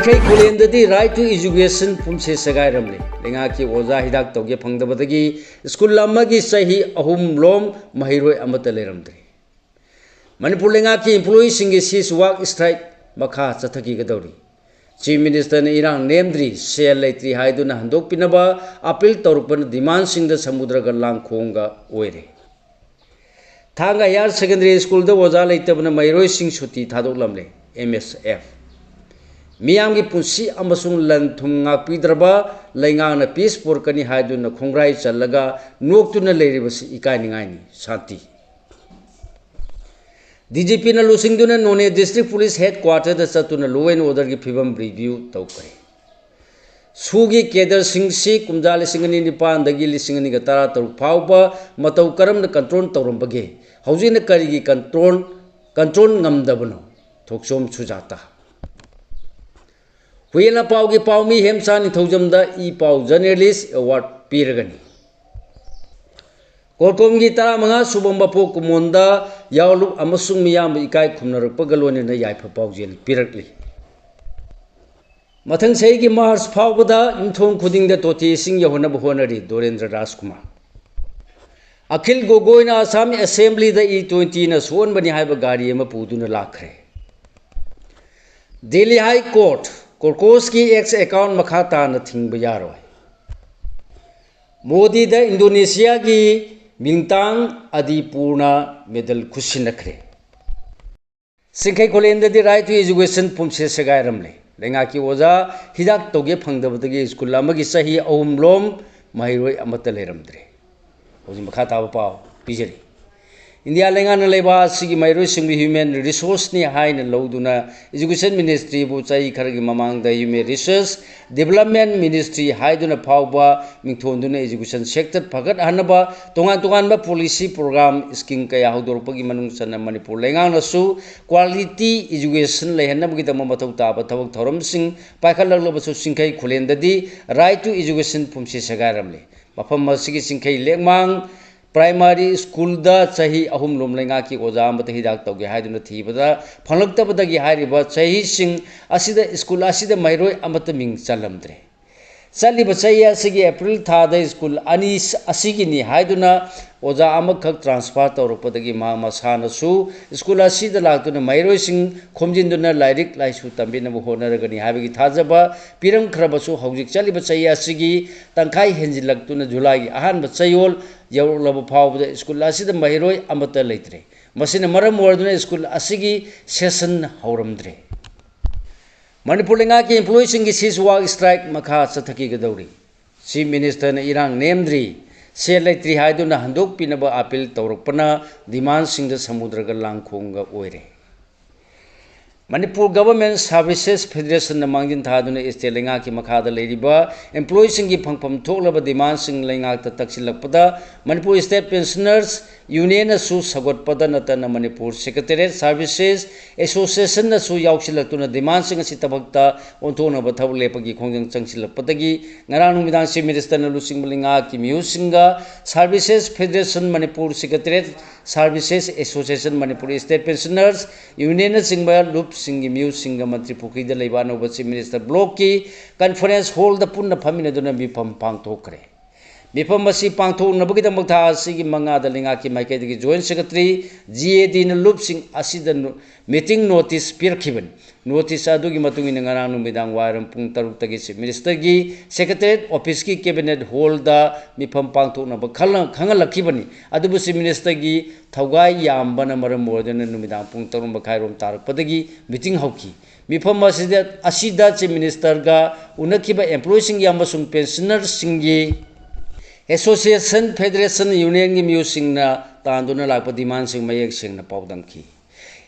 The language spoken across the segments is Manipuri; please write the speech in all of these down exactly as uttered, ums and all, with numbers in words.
ꯑꯩ ꯈꯨꯂꯦꯟꯗꯗꯤ right to education ꯄꯨꯝꯁꯦ ꯁꯦꯒꯥꯏꯔꯝꯂꯦ꯫ ꯂꯩꯉꯥꯛꯀꯤ ꯑꯣꯖꯥ ꯍꯤꯗꯥꯛ ꯇꯧꯒꯦ ꯐꯪꯗꯕꯗꯒꯤ ꯁ꯭ꯀꯨꯜ ꯑꯃꯒꯤ ꯆꯍꯤ ꯑꯍꯨꯝ ꯂꯣꯝ ꯃꯍꯩꯔꯣꯏ ꯑꯃꯠꯇ ꯂꯩꯔꯝꯗ꯭ꯔꯦ꯫ ꯃꯅꯤꯄꯨꯔ ꯂꯩꯉꯥꯛꯀꯤ employeeꯁꯤꯡꯒꯤ cease work strike ꯃꯈꯥ ꯆꯠꯊꯈꯤꯒꯗꯧꯔꯤ꯫ Chief Ministerꯅ ꯏꯔꯥꯡ ꯅꯦꯝꯗ꯭ꯔꯤ, ꯁꯦꯜ ꯂꯩꯇ꯭ꯔꯤ ꯍꯥꯏꯗꯨꯅ ꯍꯟꯗꯣꯛꯄꯤꯅꯕ appeal ꯇꯧꯔꯛꯄꯅ demandꯁꯤꯡꯗ ꯁꯃꯨꯗ꯭ꯔꯒ ꯂꯥꯡꯈꯣꯡꯒ ꯑꯣꯏꯔꯦ꯫ ꯊꯥꯡꯒ Higher Secondary Schoolꯗ ꯑꯣꯖꯥ ꯂꯩꯇꯕꯅ ꯃꯍꯩꯔꯣꯏꯁꯤꯡ ꯁꯨꯇꯤ ꯊꯥꯗꯣꯛꯂꯝꯂꯦ꯫ MSF ꯃꯤꯌꯥꯝꯒꯤ ꯄꯨꯟꯁꯤ ꯑꯃꯁꯨꯡ ꯂꯟ ꯊꯨꯝ ꯉꯥꯛꯄꯤꯗ꯭ꯔꯕ ꯂꯩꯉꯥꯛꯅ peace ꯄꯨꯔꯛꯀꯅꯤ ꯍꯥꯏꯗꯨꯅ ꯈꯣꯡꯒ꯭ꯔꯥꯏ ꯆꯜꯂꯒ ꯅꯣꯛꯇꯨꯅ ꯂꯩꯔꯤꯕꯁꯤ ꯏꯀꯥꯏꯅꯤꯡꯉꯥꯏꯅꯤ꯫ ꯁꯥꯟꯇꯤ꯫ DGPꯅ ꯂꯨꯆꯤꯡꯗꯨꯅ ꯅꯣꯅꯦ District Police Headquarterꯗ ꯆꯠꯇꯨꯅ law and orderꯒꯤ ꯐꯤꯕꯝ review ꯇꯧꯈ꯭ꯔꯦ꯫ SoOꯒꯤ cadreꯁꯤꯡꯁꯤ ꯀꯨꯝꯖꯥ ꯂꯤꯁꯤꯡ ꯑꯅꯤ ꯅꯤꯄꯥꯟꯗꯒꯤ ꯂꯤꯁꯤꯡ ꯑꯅꯤꯒ ꯇꯔꯥ ꯇꯔꯨꯛ ꯐꯥꯎꯕ ꯃꯇꯧ ꯀꯔꯝꯅ control ꯇꯧꯔꯝꯕꯒꯦ? ꯍꯧꯖꯤꯛꯅ ꯀꯔꯤꯒꯤ control, control ꯉꯝꯗꯕꯅꯣ? ꯊꯣꯛꯆꯣꯝ ꯁꯨꯖꯥꯇꯥ꯫ ꯍꯨꯏꯌꯦꯟ ꯂꯥꯟꯄꯥꯎꯒꯤ ꯄꯥꯎꯃꯤ ꯍꯦꯝꯆꯥ ꯅꯤꯡꯊꯧꯖꯝꯗ ꯏ ꯄꯥꯎ journalist award ꯄꯤꯔꯒꯅꯤ꯫ ꯀꯣꯔꯀꯣꯝꯒꯤ ꯇꯔꯥꯃꯉꯥ ꯁꯨꯕ ꯃꯄꯣꯛ ꯀꯨꯝꯑꯣꯟꯗ ꯌꯥꯎꯂꯨꯞ ꯑꯃꯁꯨꯡ ꯃꯤꯌꯥꯝꯕꯨ ꯏꯀꯥꯏ ꯈꯨꯝꯅꯔꯛꯄꯒ ꯂꯣꯏꯅꯅ ꯌꯥꯏꯐ ꯄꯥꯎꯖꯦꯜ ꯄꯤꯔꯛꯂꯤ꯫ ꯃꯊꯪ ꯆꯍꯤꯒꯤ March ꯐꯥꯎꯕꯗ ꯌꯨꯝꯊꯣꯡ ꯈꯨꯗꯤꯡꯗ ꯇꯣꯇꯤ ꯏꯁꯤꯡ ꯌꯧꯍꯟꯅꯕ ꯍꯣꯠꯅꯔꯤ ꯗꯣꯔꯦꯟꯗ꯭ꯔ ꯔꯥꯖꯀꯨꯃꯥꯔ꯫ ꯑꯈꯤꯜ ꯒꯣꯒꯣꯏꯅ ꯑꯁꯥꯝ Assemblyꯗ E twentyꯅ ꯁꯣꯛꯍꯟꯕꯅꯤ ꯍꯥꯏꯕ ꯒꯥꯔꯤ ꯑꯃ ꯄꯨꯗꯨꯅ ꯂꯥꯛꯈ꯭ꯔꯦ꯫ Delhi High Court ꯀꯣꯔꯀꯣꯁꯀꯤ X account ꯃꯈꯥ ꯇꯥꯅ ꯊꯤꯡꯕ ꯌꯥꯔꯣꯏ꯫ ꯃꯣꯗꯤꯗ ꯏꯟꯗꯣꯅꯦꯁꯤꯌꯥꯒꯤ ꯃꯤꯡꯇꯥꯡ ꯑꯗꯤꯄꯨꯔꯅ medal ꯈꯨꯠꯁꯤꯟꯅꯈ꯭ꯔꯦ꯫ ꯆꯤꯡꯈꯩ ꯈꯨꯂꯦꯟꯗꯗꯤ right to education ꯄꯨꯝꯁꯦ ꯁꯦꯒꯥꯏꯔꯝꯂꯦ꯫ ꯂꯩꯉꯥꯛꯀꯤ ꯑꯣꯖꯥ ꯍꯤꯗꯥꯛ ꯇꯧꯒꯦ ꯐꯪꯗꯕꯗꯒꯤ ꯁ꯭ꯀꯨꯜ ꯑꯃꯒꯤ ꯆꯍꯤ ꯑꯍꯨꯝ ꯂꯣꯝ ꯃꯍꯩꯔꯣꯏ ꯑꯃꯠꯇ ꯂꯩꯔꯝꯗ꯭ꯔꯦ꯫ ꯍꯧꯖꯤꯛ ꯃꯈꯥ ꯇꯥꯕ ꯄꯥꯎ ꯄꯤꯖꯔꯤ꯫ ꯏꯟꯗꯤꯌꯥ ꯂꯩꯉꯥꯛꯅ ꯂꯩꯕꯥꯛ ꯑꯁꯤꯒꯤ ꯃꯍꯩꯔꯣꯏꯁꯤꯡꯕꯨ human resourceꯅꯤ ꯍꯥꯏꯅ ꯂꯧꯗꯨꯅ Education Ministryꯕꯨ ꯆꯍꯤ ꯈꯔꯒꯤ ꯃꯃꯥꯡꯗ Human Resource Development Ministry ꯍꯥꯏꯗꯨꯅ ꯐꯥꯎꯕ ꯃꯤꯡꯊꯣꯟꯗꯨꯅ education sector ꯐꯒꯠꯍꯟꯅꯕ ꯇꯣꯉꯥꯟ ꯇꯣꯉꯥꯟꯕ policy program scheme ꯀꯌꯥ ꯍꯧꯗꯣꯔꯛꯄꯒꯤ ꯃꯅꯨꯡ ꯆꯟꯅ ꯃꯅꯤꯄꯨꯔ ꯂꯩꯉꯥꯛꯅꯁꯨ quality education ꯂꯩꯍꯟꯅꯕꯒꯤꯗꯃꯛ ꯃꯊꯧ ꯇꯥꯕ ꯊꯕꯛ ꯊꯧꯔꯝꯁꯤꯡ ꯄꯥꯏꯈꯠꯂꯛꯂꯕꯁꯨ ꯆꯤꯡꯈꯩ ꯈꯨꯂꯦꯟꯗꯗꯤ right to education ꯄꯨꯝꯁꯦ ꯁꯦꯒꯥꯏꯔꯝꯂꯦ꯫ ꯃꯐꯝ ꯑꯁꯤꯒꯤ ꯆꯤꯡꯈꯩ ꯂꯦꯛꯃꯥꯡ ꯄ꯭ꯔꯥꯏꯃꯥꯔꯤ ꯁ꯭ꯀꯨꯜꯗ ꯆꯍꯤ ꯑꯍꯨꯝ ꯂꯣꯝ ꯂꯩꯉꯥꯛꯀꯤ ꯑꯣꯖꯥ ꯑꯃꯠꯇ ꯍꯤꯗꯥꯛ ꯇꯧꯒꯦ ꯍꯥꯏꯗꯨꯅ ꯊꯤꯕꯗ ꯐꯪꯂꯛꯇꯕꯗꯒꯤ ꯍꯥꯏꯔꯤꯕ ꯆꯍꯤꯁꯤꯡ ꯑꯁꯤꯗ ꯁ꯭ꯀꯨꯜ ꯑꯁꯤꯗ ꯃꯍꯩꯔꯣꯏ ꯑꯃꯠꯇ ꯃꯤꯡ ꯆꯜꯂꯝꯗ꯭ꯔꯦ꯫ ꯆꯠꯂꯤꯕ ꯆꯍꯤ ꯑꯁꯤꯒꯤ ꯑꯦꯄ꯭ꯔꯤꯜ ꯊꯥꯗ ꯁ꯭ꯀꯨꯜ ꯑꯅꯤ ꯑꯁꯤꯒꯤꯅꯤ ꯍꯥꯏꯗꯨꯅ ꯑꯣꯖꯥ ꯑꯃꯈꯛ ꯇ꯭ꯔꯥꯟꯁꯐꯔ ꯇꯧꯔꯛꯄꯗꯒꯤ ꯃꯍꯥꯛ ꯃꯁꯥꯅꯁꯨ ꯁ꯭ꯀꯨꯜ ꯑꯁꯤꯗ ꯂꯥꯛꯇꯨꯅ ꯃꯍꯩꯔꯣꯏꯁꯤꯡ ꯈꯣꯝꯖꯤꯟꯗꯨꯅ ꯂꯥꯏꯔꯤꯛ ꯂꯥꯏꯁꯨ ꯇꯝꯕꯤꯅꯕ ꯍꯣꯠꯅꯔꯒꯅꯤ ꯍꯥꯏꯕꯒꯤ ꯊꯥꯖꯕ ꯄꯤꯔꯝꯈ꯭ꯔꯕꯁꯨ, ꯍꯧꯖꯤꯛ ꯆꯠꯂꯤꯕ ꯆꯍꯤ ꯑꯁꯤꯒꯤ ꯇꯪꯈꯥꯏ ꯍꯦꯟꯖꯤꯜꯂꯛꯇꯨꯅ ꯖꯨꯂꯥꯏꯒꯤ ꯑꯍꯥꯟꯕ ꯆꯌꯣꯜ ꯌꯧꯔꯛꯂꯕ ꯐꯥꯎꯕꯗ ꯁ꯭ꯀꯨꯜ ꯑꯁꯤꯗ ꯃꯍꯩꯔꯣꯏ ꯑꯃꯠꯇ ꯂꯩꯇ꯭ꯔꯦ꯫ ꯃꯁꯤꯅ ꯃꯔꯝ ꯑꯣꯏꯔꯗꯨꯅ ꯁ꯭ꯀꯨꯜ ꯑꯁꯤꯒꯤ ꯁꯦꯁꯟ ꯍꯧꯔꯝꯗ꯭ꯔꯦ꯫ ꯃꯅꯤꯄꯨꯔ ꯂꯩꯉꯥꯛꯀꯤ employeeꯁꯤꯡꯒꯤ cease work strike ꯃꯈꯥ ꯆꯠꯊꯈꯤꯒꯗꯧꯔꯤ꯫ Chief Ministerꯅ ꯏꯔꯥꯡ ꯅꯦꯝꯗ꯭ꯔꯤ, ꯁꯦꯜ ꯂꯩꯇ꯭ꯔꯤ ꯍꯥꯏꯗꯨꯅ ꯍꯟꯗꯣꯛꯄꯤꯅꯕ appeal ꯇꯧꯔꯛꯄꯅ demandꯁꯤꯡꯗ ꯁꯃꯨꯗ꯭ꯔꯒ ꯂꯥꯡꯈꯣꯡꯒ ꯑꯣꯏꯔꯦ꯫ ꯃꯅꯤꯄꯨꯔ Government Services Federationꯅ ꯃꯥꯡꯖꯤꯟ ꯊꯥꯗꯨꯅ state ꯂꯩꯉꯥꯛꯀꯤ ꯃꯈꯥꯗ ꯂꯩꯔꯤꯕ employeeꯁꯤꯡꯒꯤ ꯐꯪꯐꯝ ꯊꯣꯛꯂꯕ demandꯁꯤꯡ ꯂꯩꯉꯥꯛꯇ ꯇꯛꯁꯤꯜꯂꯛꯄꯗ ꯃꯅꯤꯄꯨꯔ State Pensioners Unionꯅꯁꯨ ꯁꯧꯒꯠꯄꯗ ꯅꯠꯇꯅ ꯃꯅꯤꯄꯨꯔ Secretariat Services Associationꯅꯁꯨ ꯌꯥꯎꯁꯤꯜꯂꯛꯇꯨꯅ demandꯁꯤꯡ ꯑꯁꯤ ꯊꯕꯛꯇ ꯑꯣꯟꯊꯣꯛꯅꯕ ꯊꯕꯛ ꯂꯦꯞꯄꯒꯤ ꯈꯣꯡꯖꯪ ꯆꯪꯁꯤꯜꯂꯛꯄꯗꯒꯤ ꯉꯔꯥꯡ ꯅꯨꯃꯤꯗꯥꯡ Chief Ministerꯅ ꯂꯨꯆꯤꯡꯕ ꯂꯩꯉꯥꯛꯀꯤ ꯃꯤꯍꯨꯠꯁꯤꯡꯒ Services Federation Manipur, Secretariat Services Association Manipur, State Pensioners Unionꯅꯆꯤꯡꯕ ꯂꯨꯞꯁꯤꯡꯒꯤ ꯃꯤꯍꯨꯠꯁꯤꯡꯒ ꯃꯟꯇ꯭ꯔꯤ ꯄꯨꯈ꯭ꯔꯤꯗ ꯂꯩꯕ ꯑꯅꯧꯕ Chief Minister Blockꯀꯤ conference hallꯗ ꯄꯨꯟꯅ ꯐꯝꯃꯤꯟꯅꯗꯨꯅ ꯃꯤꯐꯝ ꯄꯥꯡꯊꯣꯛꯈ꯭ꯔꯦ꯫ ꯃꯤꯐꯝ ꯑꯁꯤ ꯄꯥꯡꯊꯣꯛꯅꯕꯒꯤꯗꯃꯛ ꯊꯥ ꯑꯁꯤꯒꯤ ꯃꯉꯥꯗ ꯂꯩꯉꯥꯛꯀꯤ ꯃꯥꯏꯀꯩꯗꯒꯤ Joint Secretary, GADꯅ ꯂꯨꯞꯁꯤꯡ ꯑꯁꯤꯗ ꯅꯣ-, meeting notice ꯄꯤꯔꯛꯈꯤꯕꯅꯤ꯫ Notice ꯑꯗꯨꯒꯤ ꯃꯇꯨꯡ ꯏꯟꯅ ꯉꯔꯥꯡ ꯅꯨꯃꯤꯗꯥꯡ ꯋꯥꯏꯔꯝ ꯄꯨꯡ ꯇꯔꯨꯛꯇꯒꯤ Chief Ministerꯒꯤ Secretariat Officeꯀꯤ Cabinet Hallꯗ ꯃꯤꯐꯝ ꯄꯥꯡꯊꯣꯛꯅꯕ ꯈꯜꯂ-, ꯈꯪꯍꯜꯂꯛꯈꯤꯕꯅꯤ꯫ ꯑꯗꯨꯕꯨ Chief Ministerꯒꯤ ꯊꯧꯒꯥꯏ ꯌꯥꯝꯕꯅ ꯃꯔꯝ ꯑꯣꯏꯗꯨꯅ ꯅꯨꯃꯤꯗꯥꯡ ꯄꯨꯡ ꯇꯔꯨꯛ ꯃꯈꯥꯏꯔꯣꯝ ꯇꯥꯔꯛꯄꯗꯒꯤ meeting ꯍꯧꯈꯤ꯫ ꯃꯤꯐꯝ ꯑꯁꯤꯗ, ꯑꯁꯤꯗ Chief Ministerꯒ ꯎꯅꯈꯤꯕ employeeꯁꯤꯡꯒꯤ ꯑꯃꯁꯨꯡ pensionerꯁꯤꯡꯒꯤ Association Federation Unionꯒꯤ ꯃꯤꯑꯣꯏꯁꯤꯡꯅ ꯇꯥꯟꯗꯨꯅ ꯂꯥꯛꯄ demandꯁꯤꯡ ꯃꯌꯦꯛ ꯁꯦꯡꯅ ꯄꯥꯎꯗꯝꯈꯤ꯫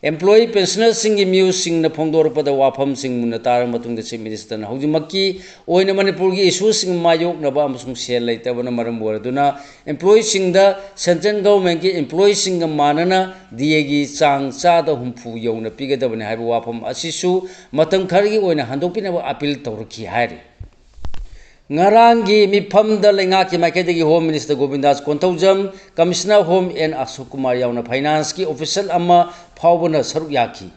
Employee pensionerꯁꯤꯡꯒꯤ ꯃꯤꯑꯣꯏꯁꯤꯡꯅ ꯐꯣꯡꯗꯣꯔꯛꯄꯗ ꯋꯥꯐꯝꯁꯤꯡ ꯃꯨꯟꯅ ꯇꯥꯔꯕ ꯃꯇꯨꯡꯗ Chief Ministerꯅ ꯍꯧꯖꯤꯛꯃꯛꯀꯤ ꯑꯣꯏꯅ ꯃꯅꯤꯄꯨꯔꯒꯤ issueꯁꯤꯡ ꯃꯥꯌꯣꯛꯅꯕ ꯑꯃꯁꯨꯡ ꯁꯦꯜ ꯂꯩꯇꯕꯅ ꯃꯔꯝ ꯑꯣꯏꯔꯗꯨꯅ employeeꯁꯤꯡꯗ central governmentꯀꯤ employeeꯁꯤꯡꯒ ꯃꯥꯟꯅꯅ DAꯒꯤ ꯆꯥꯡ ꯆꯥꯗ ꯍꯨꯝꯐꯨ ꯌꯧꯅ ꯄꯤꯒꯗꯕꯅꯤ ꯍꯥꯏꯕ ꯋꯥꯐꯝ ꯑꯁꯤꯁꯨ ꯃꯇꯝ ꯈꯔꯒꯤ ꯑꯣꯏꯅ ꯍꯟꯗꯣꯛꯄꯤꯅꯕ appeal ꯇꯧꯔꯛꯈꯤ ꯍꯥꯏꯔꯤ꯫ ꯉꯔꯥꯡꯒꯤ ꯃꯤꯐꯝꯗ ꯂꯩꯉꯥꯛꯀꯤ ꯃꯥꯏꯀꯩꯗꯒꯤ Home Minister ꯒꯣꯕꯤꯟꯗꯥꯁ Konthoujam, Commissioner Home N ꯑꯁꯣꯛ ꯀꯨꯃꯥꯔ ꯌꯥꯎꯅ finance ꯀꯤ official ꯑꯃ ꯐꯥꯎꯕꯅ ꯁꯔꯨꯛ ꯌꯥꯈꯤ꯫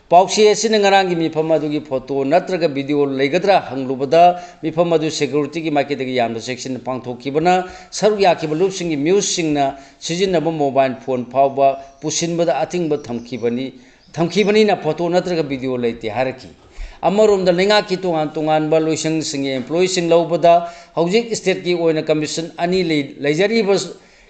ꯄꯥꯎꯆꯦ ꯑꯁꯤꯅ ꯉꯔꯥꯡꯒꯤ ꯃꯤꯐꯝ ꯑꯗꯨꯒꯤ photo ꯅꯠꯇ꯭ꯔꯒ video ꯂꯩꯒꯗ꯭ꯔꯥ ꯍꯪꯂꯨꯕꯗ, ꯃꯤꯐꯝ ꯑꯗꯨ security ꯒꯤ ꯃꯥꯏꯀꯩꯗꯒꯤ ꯌꯥꯝꯅ ꯆꯦꯛꯁꯤꯟꯅ ꯄꯥꯡꯊꯣꯛꯈꯤꯕꯅ ꯁꯔꯨꯛ ꯌꯥꯈꯤꯕ ꯂꯨꯞꯁꯤꯡꯒꯤ ꯃꯤꯍꯨꯠꯁꯤꯡꯅ ꯁꯤꯖꯤꯟꯅꯕ mobile phone ꯐꯥꯎꯕ ꯄꯨꯁꯤꯟꯕꯗ ꯑꯊꯤꯡꯕ ꯊꯝꯈꯤꯕꯅꯤ, ꯊꯝꯈꯤꯕꯅꯤꯅ photo ꯅꯠꯇ꯭ꯔꯒ video ꯂꯩꯇꯦ ꯍꯥꯏꯔꯛꯈꯤ꯫ ꯑꯃꯔꯣꯝꯗ ꯂꯩꯉꯥꯛꯀꯤ ꯇꯣꯉꯥꯟ ꯇꯣꯉꯥꯟꯕ ꯂꯣꯏꯁꯪꯁꯤꯡꯒꯤ employee ꯁꯤꯡ ꯂꯧꯕꯗ ꯍꯧꯖꯤꯛ state ꯀꯤ ꯑꯣꯏꯅ commission ꯑꯅꯤ ꯂꯩ-, ꯂꯩꯖꯔꯤꯕ,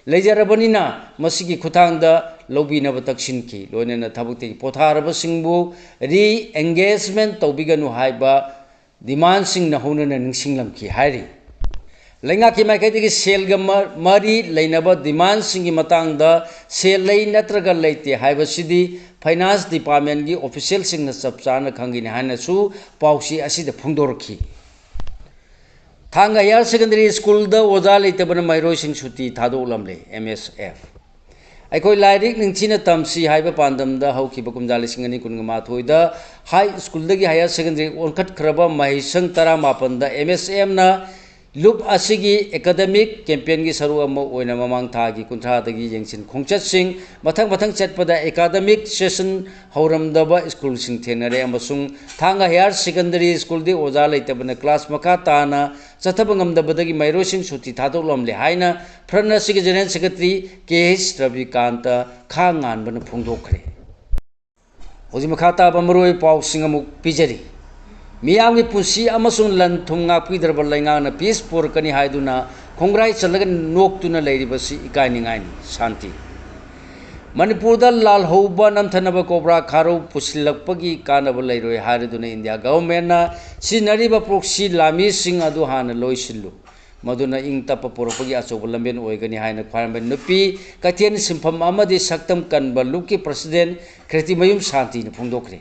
ꯂꯩꯖꯔꯕꯅꯤꯅ ꯃꯁꯤꯒꯤ ꯈꯨꯠꯊꯥꯡꯗ ꯂꯧꯕꯤꯅꯕ ꯇꯛꯁꯤꯟꯈꯤ꯫ ꯂꯣꯏꯅꯅ ꯊꯕꯛꯇꯒꯤ ꯄꯣꯊꯥꯔꯕꯁꯤꯡꯕꯨ re-engagement ꯇꯧꯕꯤꯒꯅꯨ ꯍꯥꯏꯕ demand ꯁꯤꯡꯅ ꯍꯧꯅꯅ ꯅꯤꯡꯁꯤꯡꯂꯝꯈꯤ ꯍꯥꯏꯔꯤ꯫ ꯂꯩꯉꯥꯛꯀꯤ ꯃꯥꯏꯀꯩꯗꯒꯤ ꯁꯦꯜꯒ ꯃ-, ꯃꯔꯤ ꯂꯩꯅꯕ demand ꯁꯤꯡꯒꯤ ꯃꯇꯥꯡꯗ ꯁꯦꯜ ꯂꯩ ꯅꯠꯇ꯭ꯔꯒ ꯂꯩꯇꯦ ꯍꯥꯏꯕꯁꯤꯗꯤ finance department ꯀꯤ official ꯁꯤꯡꯅ ꯆꯞ ꯆꯥꯅ ꯈꯪꯒꯅꯤ ꯍꯥꯏꯅꯁꯨ ꯄꯥꯎꯆꯦ ꯑꯁꯤꯗ ꯐꯣꯡꯗꯣꯔꯛꯈꯤ꯫ ꯊꯥꯡꯒ Higher Secondary School ꯗ ꯑꯣꯖꯥ ꯂꯩꯇꯕꯅ ꯃꯍꯩꯔꯣꯏꯁꯤꯡ ꯁꯨꯇꯤ ꯊꯥꯗꯣꯛꯂꯝꯂꯦ, M S F꯫ ꯑꯩꯈꯣꯏ ꯂꯥꯏꯔꯤꯛ ꯅꯤꯡꯊꯤꯅ ꯇꯝꯁꯤ ꯍꯥꯏꯕ ꯄꯥꯟꯗꯝꯗ ꯍꯧꯈꯤꯕ ꯀꯨꯝꯖꯥ ꯂꯤꯁꯤꯡ ꯑꯅꯤ ꯀꯨꯟꯒ ꯃꯥꯊꯣꯏꯗ high school ꯗꯒꯤ higher secondary ꯑꯣꯟꯈꯠꯈ꯭ꯔꯕ ꯃꯍꯩꯁꯪ ꯇꯔꯥꯃꯥꯄꯟꯗ M S F ꯅ ꯂꯨꯞ ꯑꯁꯤꯒꯤ academic campaign ꯒꯤ ꯁꯔꯨꯛ ꯑꯃ ꯑꯣꯏꯅ ꯃꯃꯥꯡ ꯊꯥꯒꯤ ꯀꯨꯟꯊ꯭ꯔꯥꯗꯒꯤ ꯌꯦꯡꯁꯤꯟ ꯈꯣꯡꯆꯠꯁꯤꯡ ꯃꯊꯪ ꯃꯊꯪ ꯆꯠꯄꯗ academic session ꯍꯧꯔꯝꯗꯕ school ꯁꯤꯡ ꯊꯦꯡꯅꯔꯦ ꯑꯃꯁꯨꯡ ꯊꯥꯡꯒ Higher Secondary School ꯗꯤ ꯑꯣꯖꯥ ꯂꯩꯇꯕꯅ class ꯃꯈꯥ ꯇꯥꯅ ꯆꯠꯊꯕ ꯉꯝꯗꯕꯗꯒꯤ ꯃꯍꯩꯔꯣꯏꯁꯤꯡ ꯁꯨꯇꯤ ꯊꯥꯗꯣꯛꯂꯝꯂꯦ ꯍꯥꯏꯅ ꯐ꯭ꯔꯟ ꯑꯁꯤꯒꯤ General Secretary K H Rabikanta ꯈꯥꯉꯥꯟꯕꯅ ꯐꯣꯡꯗꯣꯛꯈ꯭ꯔꯦ꯫ ꯍꯧꯖꯤꯛ ꯃꯈꯥ ꯇꯥꯕ ꯃꯔꯨꯑꯣꯏꯕ ꯄꯥꯎꯁꯤꯡ ꯑꯃꯨꯛ ꯄꯤꯖꯔꯤ꯫ ꯃꯤꯌꯥꯝꯒꯤ ꯄꯨꯟꯁꯤ ꯑꯃꯁꯨꯡ ꯂꯟ ꯊꯨꯝ ꯉꯥꯛꯄꯤꯗ꯭ꯔꯕ ꯂꯩꯉꯥꯛꯅ peace ꯄꯨꯔꯛꯀꯅꯤ ꯍꯥꯏꯗꯨꯅ ꯈꯣꯡꯒ꯭ꯔꯥꯏ ꯆꯜꯂꯒ ꯅꯣꯛꯇꯨꯅ ꯂꯩꯔꯤꯕꯁꯤ ꯏꯀꯥꯏꯅꯤꯡꯉꯥꯏꯅꯤ꯫ ꯁꯥꯟꯇꯤ꯫ ꯃꯅꯤꯄꯨꯔꯗ ꯂꯥꯜꯍꯧꯕ ꯅꯝꯊꯅꯕ ꯀꯣꯕ꯭ꯔꯥ ꯈꯥꯔꯧ ꯄꯨꯁꯤꯜꯂꯛꯄꯒꯤ ꯀꯥꯟꯅꯕ ꯂꯩꯔꯣꯏ ꯍꯥꯏꯔꯗꯨꯅ ꯏꯟꯗꯤꯌꯥ government ꯅ ꯁꯤꯖꯤꯟꯅꯔꯤꯕ proxy ꯂꯥꯟꯃꯤꯁꯤꯡ ꯑꯗꯨ ꯍꯥꯟꯅ ꯂꯣꯏꯁꯤꯜꯂꯨ꯫ ꯃꯗꯨꯅ ꯏꯪ ꯇꯞꯄ ꯄꯨꯔꯛꯄꯒꯤ ꯑꯆꯧꯕ ꯂꯝꯕꯦꯟ ꯑꯣꯏꯒꯅꯤ ꯍꯥꯏꯅ ꯈ꯭ꯋꯥꯏꯔꯝꯕꯟ ꯅꯨꯄꯤ ꯀꯩꯊꯦꯜ ꯁꯤꯟꯐꯝ ꯑꯃꯗꯤ ꯁꯛꯇꯝ ꯀꯟꯕ ꯂꯨꯞꯀꯤ president ꯈ꯭ꯔꯤꯇꯤꯃꯌꯨꯝ ꯁꯥꯟꯇꯤꯅ ꯐꯣꯡꯗꯣꯛꯈ꯭ꯔꯦ꯫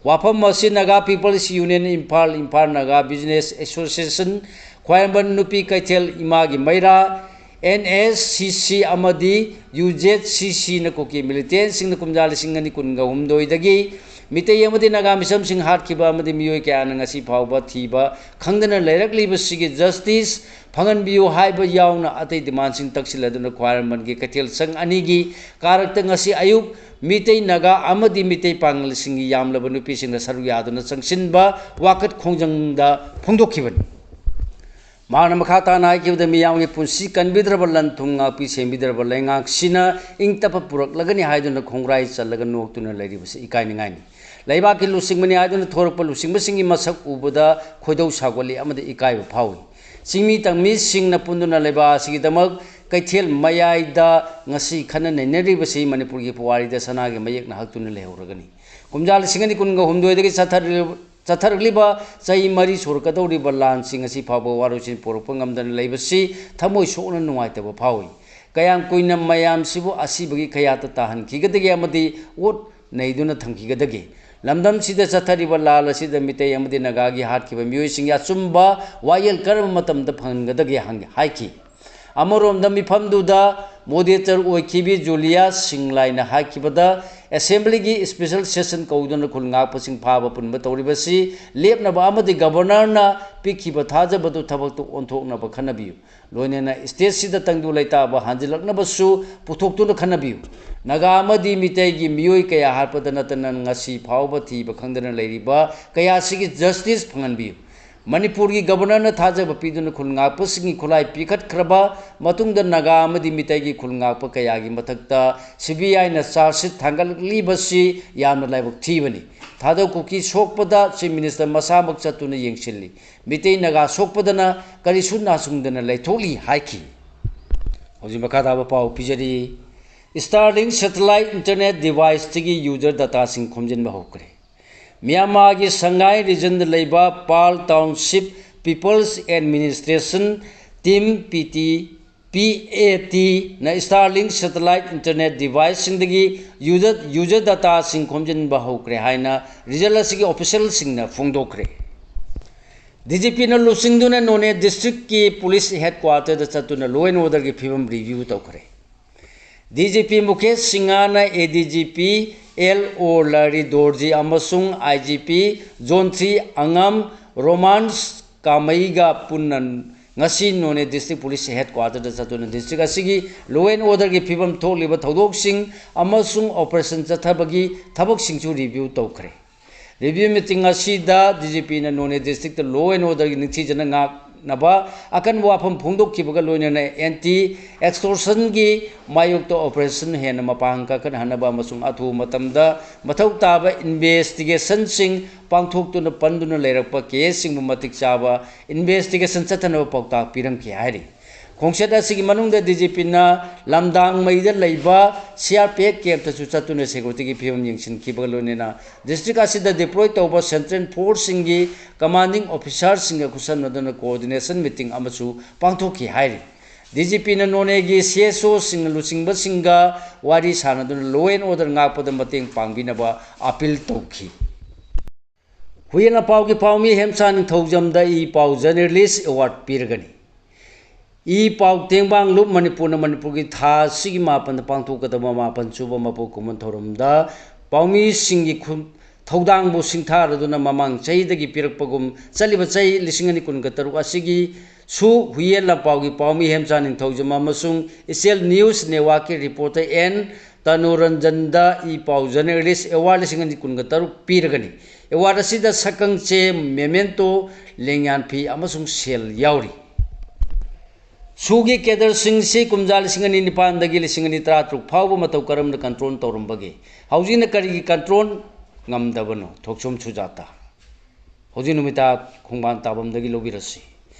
ꯋꯥꯐꯝ ꯑꯁꯤ Naga People's Union Imphal, Imphal Naga Business Association, ꯈ꯭ꯋꯥꯏꯔꯝꯕꯟ ꯅꯨꯄꯤ ꯀꯩꯊꯦꯜ ꯏꯃꯥꯒꯤ ꯃꯩꯔꯥ, N S C C ꯑꯃꯗꯤ U Z C C ꯅ ꯀꯨꯀꯤ militant ꯁꯤꯡꯅ ꯀꯨꯝꯖꯥ ꯂꯤꯁꯤꯡ ꯑꯅꯤ ꯀꯨꯟꯒ ꯍꯨꯝꯗꯣꯏꯗꯒꯤ ꯃꯤꯇꯩ ꯑꯃꯗꯤ ꯅꯥꯒꯥ ꯃꯤꯆꯝꯁꯤꯡ ꯍꯥꯠꯈꯤꯕ ꯑꯃꯗꯤ ꯃꯤꯑꯣꯏ ꯀꯌꯥꯅ ꯉꯁꯤ ꯐꯥꯎꯕ ꯊꯤꯕ ꯈꯪꯗꯅ ꯂꯩꯔꯛꯂꯤꯕꯁꯤꯒꯤ ꯖꯁꯇꯤꯁ ꯐꯪꯍꯟꯕꯤꯌꯨ ꯍꯥꯏꯕ ꯌꯥꯎꯅ ꯑꯇꯩ ꯗꯤꯃꯥꯟꯁꯤꯡ ꯇꯛꯁꯤꯜꯂꯗꯨꯅ ꯈ꯭ꯋꯥꯏꯔꯝꯕꯟꯒꯤ ꯀꯩꯊꯦꯜ ꯁꯪ ꯑꯅꯤꯒꯤ ꯀꯥꯔꯛꯇ ꯉꯁꯤ ꯑꯌꯨꯛ ꯃꯤꯇꯩ ꯅꯥꯒꯥ ꯑꯃꯗꯤ ꯃꯤꯇꯩ ꯄꯥꯉꯜꯁꯤꯡꯒꯤ ꯌꯥꯝꯂꯕ ꯅꯨꯄꯤꯁꯤꯡꯅ ꯁꯔꯨꯛ ꯌꯥꯗꯨꯅ ꯆꯪꯁꯤꯟꯕ ꯋꯥꯀꯠ ꯈꯣꯡꯖꯪꯗ ꯐꯣꯡꯗꯣꯛꯈꯤꯕꯅꯤ꯫ ꯃꯍꯥꯛꯅ ꯃꯈꯥ ꯇꯥꯅ ꯍꯥꯏꯈꯤꯕꯗ, ꯃꯤꯌꯥꯝꯒꯤ ꯄꯨꯟꯁꯤ ꯀꯟꯕꯤꯗ꯭ꯔꯕ, ꯂꯟ ꯊꯨꯝ ꯉꯥꯛꯄꯤ ꯁꯦꯝꯕꯤꯗ꯭ꯔꯕ ꯂꯩꯉꯥꯛꯁꯤꯅ ꯏꯪ ꯇꯞꯄ ꯄꯨꯔꯛꯂꯒꯅꯤ ꯍꯥꯏꯗꯨꯅ ꯈꯣꯡꯒ꯭ꯔꯥꯏ ꯆꯜꯂꯒ ꯅꯣꯛꯇꯨꯅ ꯂꯩꯔꯤꯕꯁꯤ ꯏꯀꯥꯏꯅꯤꯡꯉꯥꯏꯅꯤ꯫ ꯂꯩꯕꯥꯛꯀꯤ ꯂꯨꯆꯤꯡꯕꯅꯤ ꯍꯥꯏꯗꯨꯅ ꯊꯣꯔꯛꯄ ꯂꯨꯆꯤꯡꯕꯁꯤꯡꯒꯤ ꯃꯁꯛ ꯎꯕꯗ ꯈꯣꯏꯗꯧ ꯁꯥꯎꯒꯠꯂꯤ ꯑꯃꯗꯤ ꯏꯀꯥꯏꯕ ꯐꯥꯎꯏ꯫ ꯆꯤꯡꯃꯤ ꯇꯝꯃꯤꯁꯤꯡꯅ ꯄꯨꯟꯗꯨꯅ ꯂꯩꯕꯥꯛ ꯑꯁꯤꯒꯤꯗꯃꯛ ꯀꯩꯊꯦꯜ ꯃꯌꯥꯏꯗ ꯉꯁꯤ ꯈꯟꯅ ꯅꯩꯅꯔꯤꯕꯁꯤ ꯃꯅꯤꯄꯨꯔꯒꯤ ꯄꯨꯋꯥꯔꯤꯗ ꯁꯅꯥꯒꯤ ꯃꯌꯦꯛꯅ ꯍꯛꯇꯨꯅ ꯂꯩꯍꯧꯔꯒꯅꯤ꯫ ꯀꯨꯝꯖꯥ ꯂꯤꯁꯤꯡ ꯑꯅꯤ ꯀꯨꯟꯒ ꯍꯨꯝꯗꯣꯏꯗꯒꯤ ꯆꯠꯊꯔꯤꯕ ꯆꯠꯊꯔꯛꯂꯤꯕ ꯆꯍꯤ ꯃꯔꯤ ꯁꯨꯔꯛꯀꯗꯧꯔꯤꯕ ꯂꯥꯟꯁꯤ ꯉꯁꯤ ꯐꯥꯎꯕ ꯋꯥꯔꯣꯏꯁꯤꯟ ꯄꯨꯔꯛꯄ ꯉꯝꯗꯅ ꯂꯩꯕꯁꯤ ꯊꯃꯣꯏ ꯁꯣꯛꯅ ꯅꯨꯡꯉꯥꯏꯇꯕ ꯐꯥꯎꯏ꯫ ꯀꯌꯥꯝ ꯀꯨꯏꯅ ꯃꯌꯥꯝꯁꯤꯕꯨ ꯑꯁꯤꯕꯒꯤ ꯀꯌꯥꯠꯇ ꯇꯥꯍꯟꯈꯤꯒꯗꯒꯦ ꯑꯃꯗꯤ ꯑꯣꯠ ꯅꯩꯗꯨꯅ ꯊꯝꯈꯤꯒꯗꯒꯦ? ꯂꯝꯗꯝꯁꯤꯗ ꯆꯠꯊꯔꯤꯕ ꯂꯥꯜ ꯑꯁꯤꯗ ꯃꯤꯇꯩ ꯑꯃꯗꯤ ꯅꯥꯒꯥꯒꯤ ꯍꯥꯠꯈꯤꯕ ꯃꯤꯑꯣꯏꯁꯤꯡꯒꯤ ꯑꯆꯨꯝꯕ ꯋꯥꯌꯦꯜ ꯀꯔꯝꯕ ꯃꯇꯝꯗ ꯐꯪꯍꯟꯒꯗꯒꯦ ꯍꯪ-, ꯍꯥꯏꯈꯤ꯫ ꯑꯃꯔꯣꯝꯗ ꯃꯤꯐꯝꯗꯨꯗ moderator ꯑꯣꯏꯈꯤꯕꯤ ꯖꯨꯂꯤꯌꯥ ꯁꯤꯡꯂꯥꯏꯅ ꯍꯥꯏꯈꯤꯕꯗ, ꯑꯦꯁꯦꯝꯕ꯭ꯂꯤꯒꯤ special session ꯀꯧꯗꯨꯅ ꯈꯨꯜ ꯉꯥꯛꯄꯁꯤꯡ ꯐꯥꯕ ꯄꯨꯟꯕ ꯇꯧꯔꯤꯕꯁꯤ ꯂꯦꯞꯅꯕ ꯑꯃꯗꯤ ꯒꯕꯔꯅꯔꯅ ꯄꯤꯈꯤꯕ ꯊꯥꯖꯕꯗꯨ ꯊꯕꯛꯇ ꯑꯣꯟꯊꯣꯛꯅꯕ ꯈꯟꯅꯕꯤꯌꯨ꯫ ꯂꯣꯏꯅꯅ ꯁ꯭ꯇꯦꯠꯁꯤꯗ ꯇꯪꯗꯨ ꯂꯩꯇꯥꯕ ꯍꯟꯖꯤꯜꯂꯛꯅꯕꯁꯨ ꯄꯨꯊꯣꯛꯇꯨꯅ ꯈꯟꯅꯕꯤꯌꯨ꯫ ꯅꯥꯒꯥ ꯑꯃꯗꯤ ꯃꯤꯇꯩꯒꯤ ꯃꯤꯑꯣꯏ ꯀꯌꯥ ꯍꯥꯠꯄꯗ ꯅꯠꯇꯅ ꯉꯁꯤ ꯐꯥꯎꯕ ꯊꯤꯕ ꯈꯪꯗꯅ ꯂꯩꯔꯤꯕ ꯀꯌꯥꯁꯤꯒꯤ ꯖꯁꯇꯤꯁ ꯐꯪꯍꯟꯕꯤꯌꯨ꯫ ꯃꯅꯤꯄꯨꯔꯒꯤ ꯒꯕꯔꯅꯔꯅ ꯊꯥꯖꯕ ꯄꯤꯗꯨꯅ ꯈꯨꯜ ꯉꯥꯛꯄꯁꯤꯡꯒꯤ ꯈꯨꯠꯂꯥꯏ ꯄꯤꯈꯠꯈ꯭ꯔꯕ ꯃꯇꯨꯡꯗ ꯅꯥꯒꯥ ꯑꯃꯗꯤ ꯃꯤꯇꯩꯒꯤ ꯈꯨꯜ ꯉꯥꯛꯄ ꯀꯌꯥꯒꯤ ꯃꯊꯛꯇ ꯁꯤ ꯕꯤ ꯑꯥꯏꯅ ꯆꯥꯔꯖꯁꯤꯠ ꯊꯥꯡꯒꯠꯂꯛꯂꯤꯕꯁꯤ ꯌꯥꯝꯅ ꯂꯥꯏꯕꯛ ꯊꯤꯕꯅꯤ꯫ ꯊꯥꯗꯧ ꯀꯨꯀꯤ ꯁꯣꯛꯄꯗ ꯆꯤꯐ ꯃꯤꯅꯤꯁꯇꯔ ꯃꯁꯥꯃꯛ ꯆꯠꯇꯨꯅ ꯌꯦꯡꯁꯤꯜꯂꯤ꯫ ꯃꯤꯇꯩ ꯅꯥꯒꯥ ꯁꯣꯛꯄꯗꯅ ꯀꯔꯤꯁꯨ ꯅꯥꯆꯨꯡꯗꯅ ꯂꯩꯊꯣꯛꯂꯤ ꯍꯥꯏꯈꯤ꯫ ꯍꯧꯖꯤꯛ ꯃꯈꯥ ꯇꯥꯕ ꯄꯥꯎ ꯄꯤꯖꯔꯤ꯫ Starlink satellite internet deviceꯇꯒꯤ user dataꯁꯤꯡ ꯈꯣꯝꯖꯤꯟꯕ ꯍꯧꯈ꯭ꯔꯦ꯫ ꯃ꯭ꯌꯥꯟꯃꯥꯔꯒꯤ ꯁꯪꯒꯥꯏ ꯔꯤꯖꯟꯗ ꯂꯩꯕ Pale township peoples administration team, P T, P A ꯇꯤꯅ Starlink satellite internet deviceꯁꯤꯡꯗꯒꯤ user, user dataꯁꯤꯡ ꯈꯣꯝꯖꯤꯟꯕ ꯍꯧꯈ꯭ꯔꯦ ꯍꯥꯏꯅ ꯔꯤꯖꯟ ꯑꯁꯤꯒꯤ ꯑꯣꯐꯤꯁꯤꯌꯦꯜꯁꯤꯡꯅ ꯐꯣꯡꯗꯣꯛꯈ꯭ꯔꯦ꯫ ꯗꯤ ꯖꯤ ꯄꯤꯅ ꯂꯨꯆꯤꯡꯗꯨꯅ ꯅꯣꯅꯦ ꯗꯤꯁꯇ꯭ꯔꯤꯛꯀꯤ ꯄꯨꯂꯤꯁ ꯍꯦꯗꯀ꯭ꯋꯥꯇꯔꯗ ꯆꯠꯇꯨꯅ law and orderꯒꯤ ꯐꯤꯕꯝ ꯔꯤꯚ꯭ꯌꯨ ꯇꯧꯈ꯭ꯔꯦ꯫ ꯗꯤ ꯖꯤ ꯄꯤ ꯃꯨꯀꯦꯁ ꯁꯤꯡꯍꯅ ꯑꯦ ꯗꯤ ꯖꯤ ꯄꯤ ꯑꯦꯜ ꯑꯣ ꯂꯥꯔꯤ ꯗꯣꯔꯖꯤ ꯑꯃꯁꯨꯡ ꯑꯥꯏ ꯖꯤ ꯄꯤ ꯖꯣꯟ ꯊ꯭ꯔꯤ ꯑꯉꯝ ꯔꯣꯃꯥꯟꯁ ꯀꯥꯃꯩꯒ ꯄꯨꯟꯅ ꯉꯁꯤ ꯅꯣꯅꯦ district police headquarter ꯗ ꯆꯠꯇꯨꯅ district ꯑꯁꯤꯒꯤ law and order ꯒꯤ ꯐꯤꯕꯝ, ꯊꯣꯛꯂꯤꯕ ꯊꯧꯗꯣꯛꯁꯤꯡ ꯑꯃꯁꯨꯡ operation ꯆꯠꯊꯕꯒꯤ ꯊꯕꯛꯁꯤꯡꯁꯨ review ꯇꯧꯈ꯭ꯔꯦ꯫ Review meeting ꯑꯁꯤꯗ D G P ꯅ ꯅꯣꯅꯦ district ꯇ law and order ꯒꯤ ꯅꯤꯡꯊꯤꯖꯅ ꯉꯥꯛꯅꯕ ꯑꯀꯟꯕ ꯋꯥꯐꯝ ꯐꯣꯡꯗꯣꯛꯈꯤꯕꯒ ꯂꯣꯏꯅꯅ anti extortion ꯒꯤ ꯃꯥꯌꯣꯛꯇ operation ꯍꯦꯟꯅ ꯃꯄꯥꯡ ꯀꯟꯈꯠꯍꯟꯅꯕ ꯑꯃꯁꯨꯡ ꯑꯊꯨꯕ ꯃꯇꯝꯗ ꯃꯊꯧ ꯇꯥꯕ investigation ꯁꯤꯡ ꯄꯥꯡꯊꯣꯛꯇꯨꯅ ꯄꯟꯗꯨꯅ ꯂꯩꯔꯛꯄ case ꯁꯤꯡꯕꯨ ꯃꯇꯤꯛ ꯆꯥꯕ investigation ꯆꯠꯊꯅꯕ ꯄꯥꯎꯇꯥꯛ ꯄꯤꯔꯝꯈꯤ ꯍꯥꯏꯔꯤ꯫ ꯈꯣꯡꯆꯠ ꯑꯁꯤꯒꯤ ꯃꯅꯨꯡꯗ D G P ꯅ ꯂꯝꯗꯥꯡꯃꯩꯗ ꯂꯩꯕ C R P F camp ꯇꯁꯨ ꯆꯠꯇꯨꯅ security ꯒꯤ ꯐꯤꯕꯝ ꯌꯦꯡꯁꯤꯟꯈꯤꯕꯒ ꯂꯣꯏꯅꯅ district ꯑꯁꯤꯗ deploy ꯇꯧꯕ central force ꯁꯤꯡꯒꯤ commanding officer ꯁꯤꯡꯒ ꯈꯨꯠꯁꯝꯅꯗꯨꯅ coordination meeting ꯑꯃꯁꯨ ꯄꯥꯡꯊꯣꯛꯈꯤ ꯍꯥꯏꯔꯤ꯫ D G P ꯅ ꯅꯣꯅꯦꯒꯤ C S O ꯁꯤꯡ ꯂꯨꯆꯤꯡꯕꯁꯤꯡꯒ ꯋꯥꯔꯤ ꯁꯥꯅꯗꯨꯅ law and order ꯉꯥꯛꯄꯗ ꯃꯇꯦꯡ ꯄꯥꯡꯕꯤꯅꯕ appeal ꯇꯧꯈꯤ꯫ ꯍꯨꯏꯌꯦꯟ ꯂꯥꯟꯄꯥꯎꯒꯤ ꯄꯥꯎꯃꯤ ꯍꯦꯝꯆꯥ ꯅꯤꯡꯊꯧꯖꯝꯗ ꯏ ꯄꯥꯎ journalist award ꯄꯤꯔꯒꯅꯤ꯫ ꯏ ꯄꯥꯎ ꯇꯦꯡꯕꯥꯡ ꯂꯨꯞ ꯃꯅꯤꯄꯨꯔꯅ ꯃꯅꯤꯄꯨꯔꯒꯤ ꯊꯥ ꯑꯁꯤꯒꯤ ꯃꯥꯄꯟꯗ ꯄꯥꯡꯊꯣꯛꯀꯗꯕ ꯃꯥꯄꯟ ꯁꯨꯕ ꯃꯄꯣꯛ ꯀꯨꯝꯑꯣꯟ ꯊꯧꯔꯝꯗ ꯄꯥꯎꯃꯤꯁꯤꯡꯒꯤ ꯈꯨ-, ꯊꯧꯗꯥꯡꯕꯨ ꯁꯤꯡꯊꯥꯔꯗꯨꯅ ꯃꯃꯥꯡ ꯆꯍꯤꯗꯒꯤ ꯄꯤꯔꯛꯄꯒꯨꯝ ꯆꯠꯂꯤꯕ ꯆꯍꯤ ꯂꯤꯁꯤꯡ ꯑꯅꯤ ꯀꯨꯟꯒ ꯇꯔꯨꯛ ꯑꯁꯤꯒꯤ ꯁꯨ ꯍꯨꯏꯌꯦꯟ ꯂꯥꯟꯄꯥꯎꯒꯤ ꯄꯥꯎꯃꯤ ꯍꯦꯝꯆꯥ ꯅꯤꯡꯊꯧꯖꯝ ꯑꯃꯁꯨꯡ ꯏꯆꯦꯜ news network ꯀꯤ reporter ꯑꯦꯟ ꯇꯅꯨꯔꯟꯖꯟꯗ ꯏ ꯄꯥꯎ journalist award ꯂꯤꯁꯤꯡ ꯑꯅꯤ ꯀꯨꯟꯒ ꯇꯔꯨꯛ ꯄꯤꯔꯒꯅꯤ꯫ Award ꯑꯁꯤꯗ ꯁꯛꯈꯪꯆꯦ, memento, ꯂꯦꯡꯌꯥꯟ ꯐꯤ ꯑꯃꯁꯨꯡ ꯁꯦꯜ ꯌꯥꯎꯔꯤ꯫ ꯁꯨꯒꯤ cadre ꯁꯤꯡꯁꯤ ꯀꯨꯝꯖꯥ ꯂꯤꯁꯤꯡ ꯑꯅꯤ ꯅꯤꯄꯥꯟꯗꯒꯤ ꯂꯤꯁꯤꯡ ꯑꯅꯤ ꯇꯔꯥꯇꯔꯨꯛ ꯐꯥꯎꯕ ꯃꯇꯧ ꯀꯔꯝꯅ control ꯇꯧꯔꯝꯕꯒꯦ? ꯍꯧꯖꯤꯛꯅ ꯀꯔꯤꯒꯤ control ꯉꯝꯗꯕꯅꯣ? ꯊꯣꯛꯆꯣꯝ ꯁꯨꯖꯥꯇꯥ꯫ ꯍꯧꯖꯤꯛ ꯅꯨꯃꯤꯠ ꯇꯔꯥ ꯈꯣꯡꯕꯥꯟ ꯇꯥꯐꯝꯗꯒꯤ ꯂꯧꯕꯤꯔꯁꯤ꯫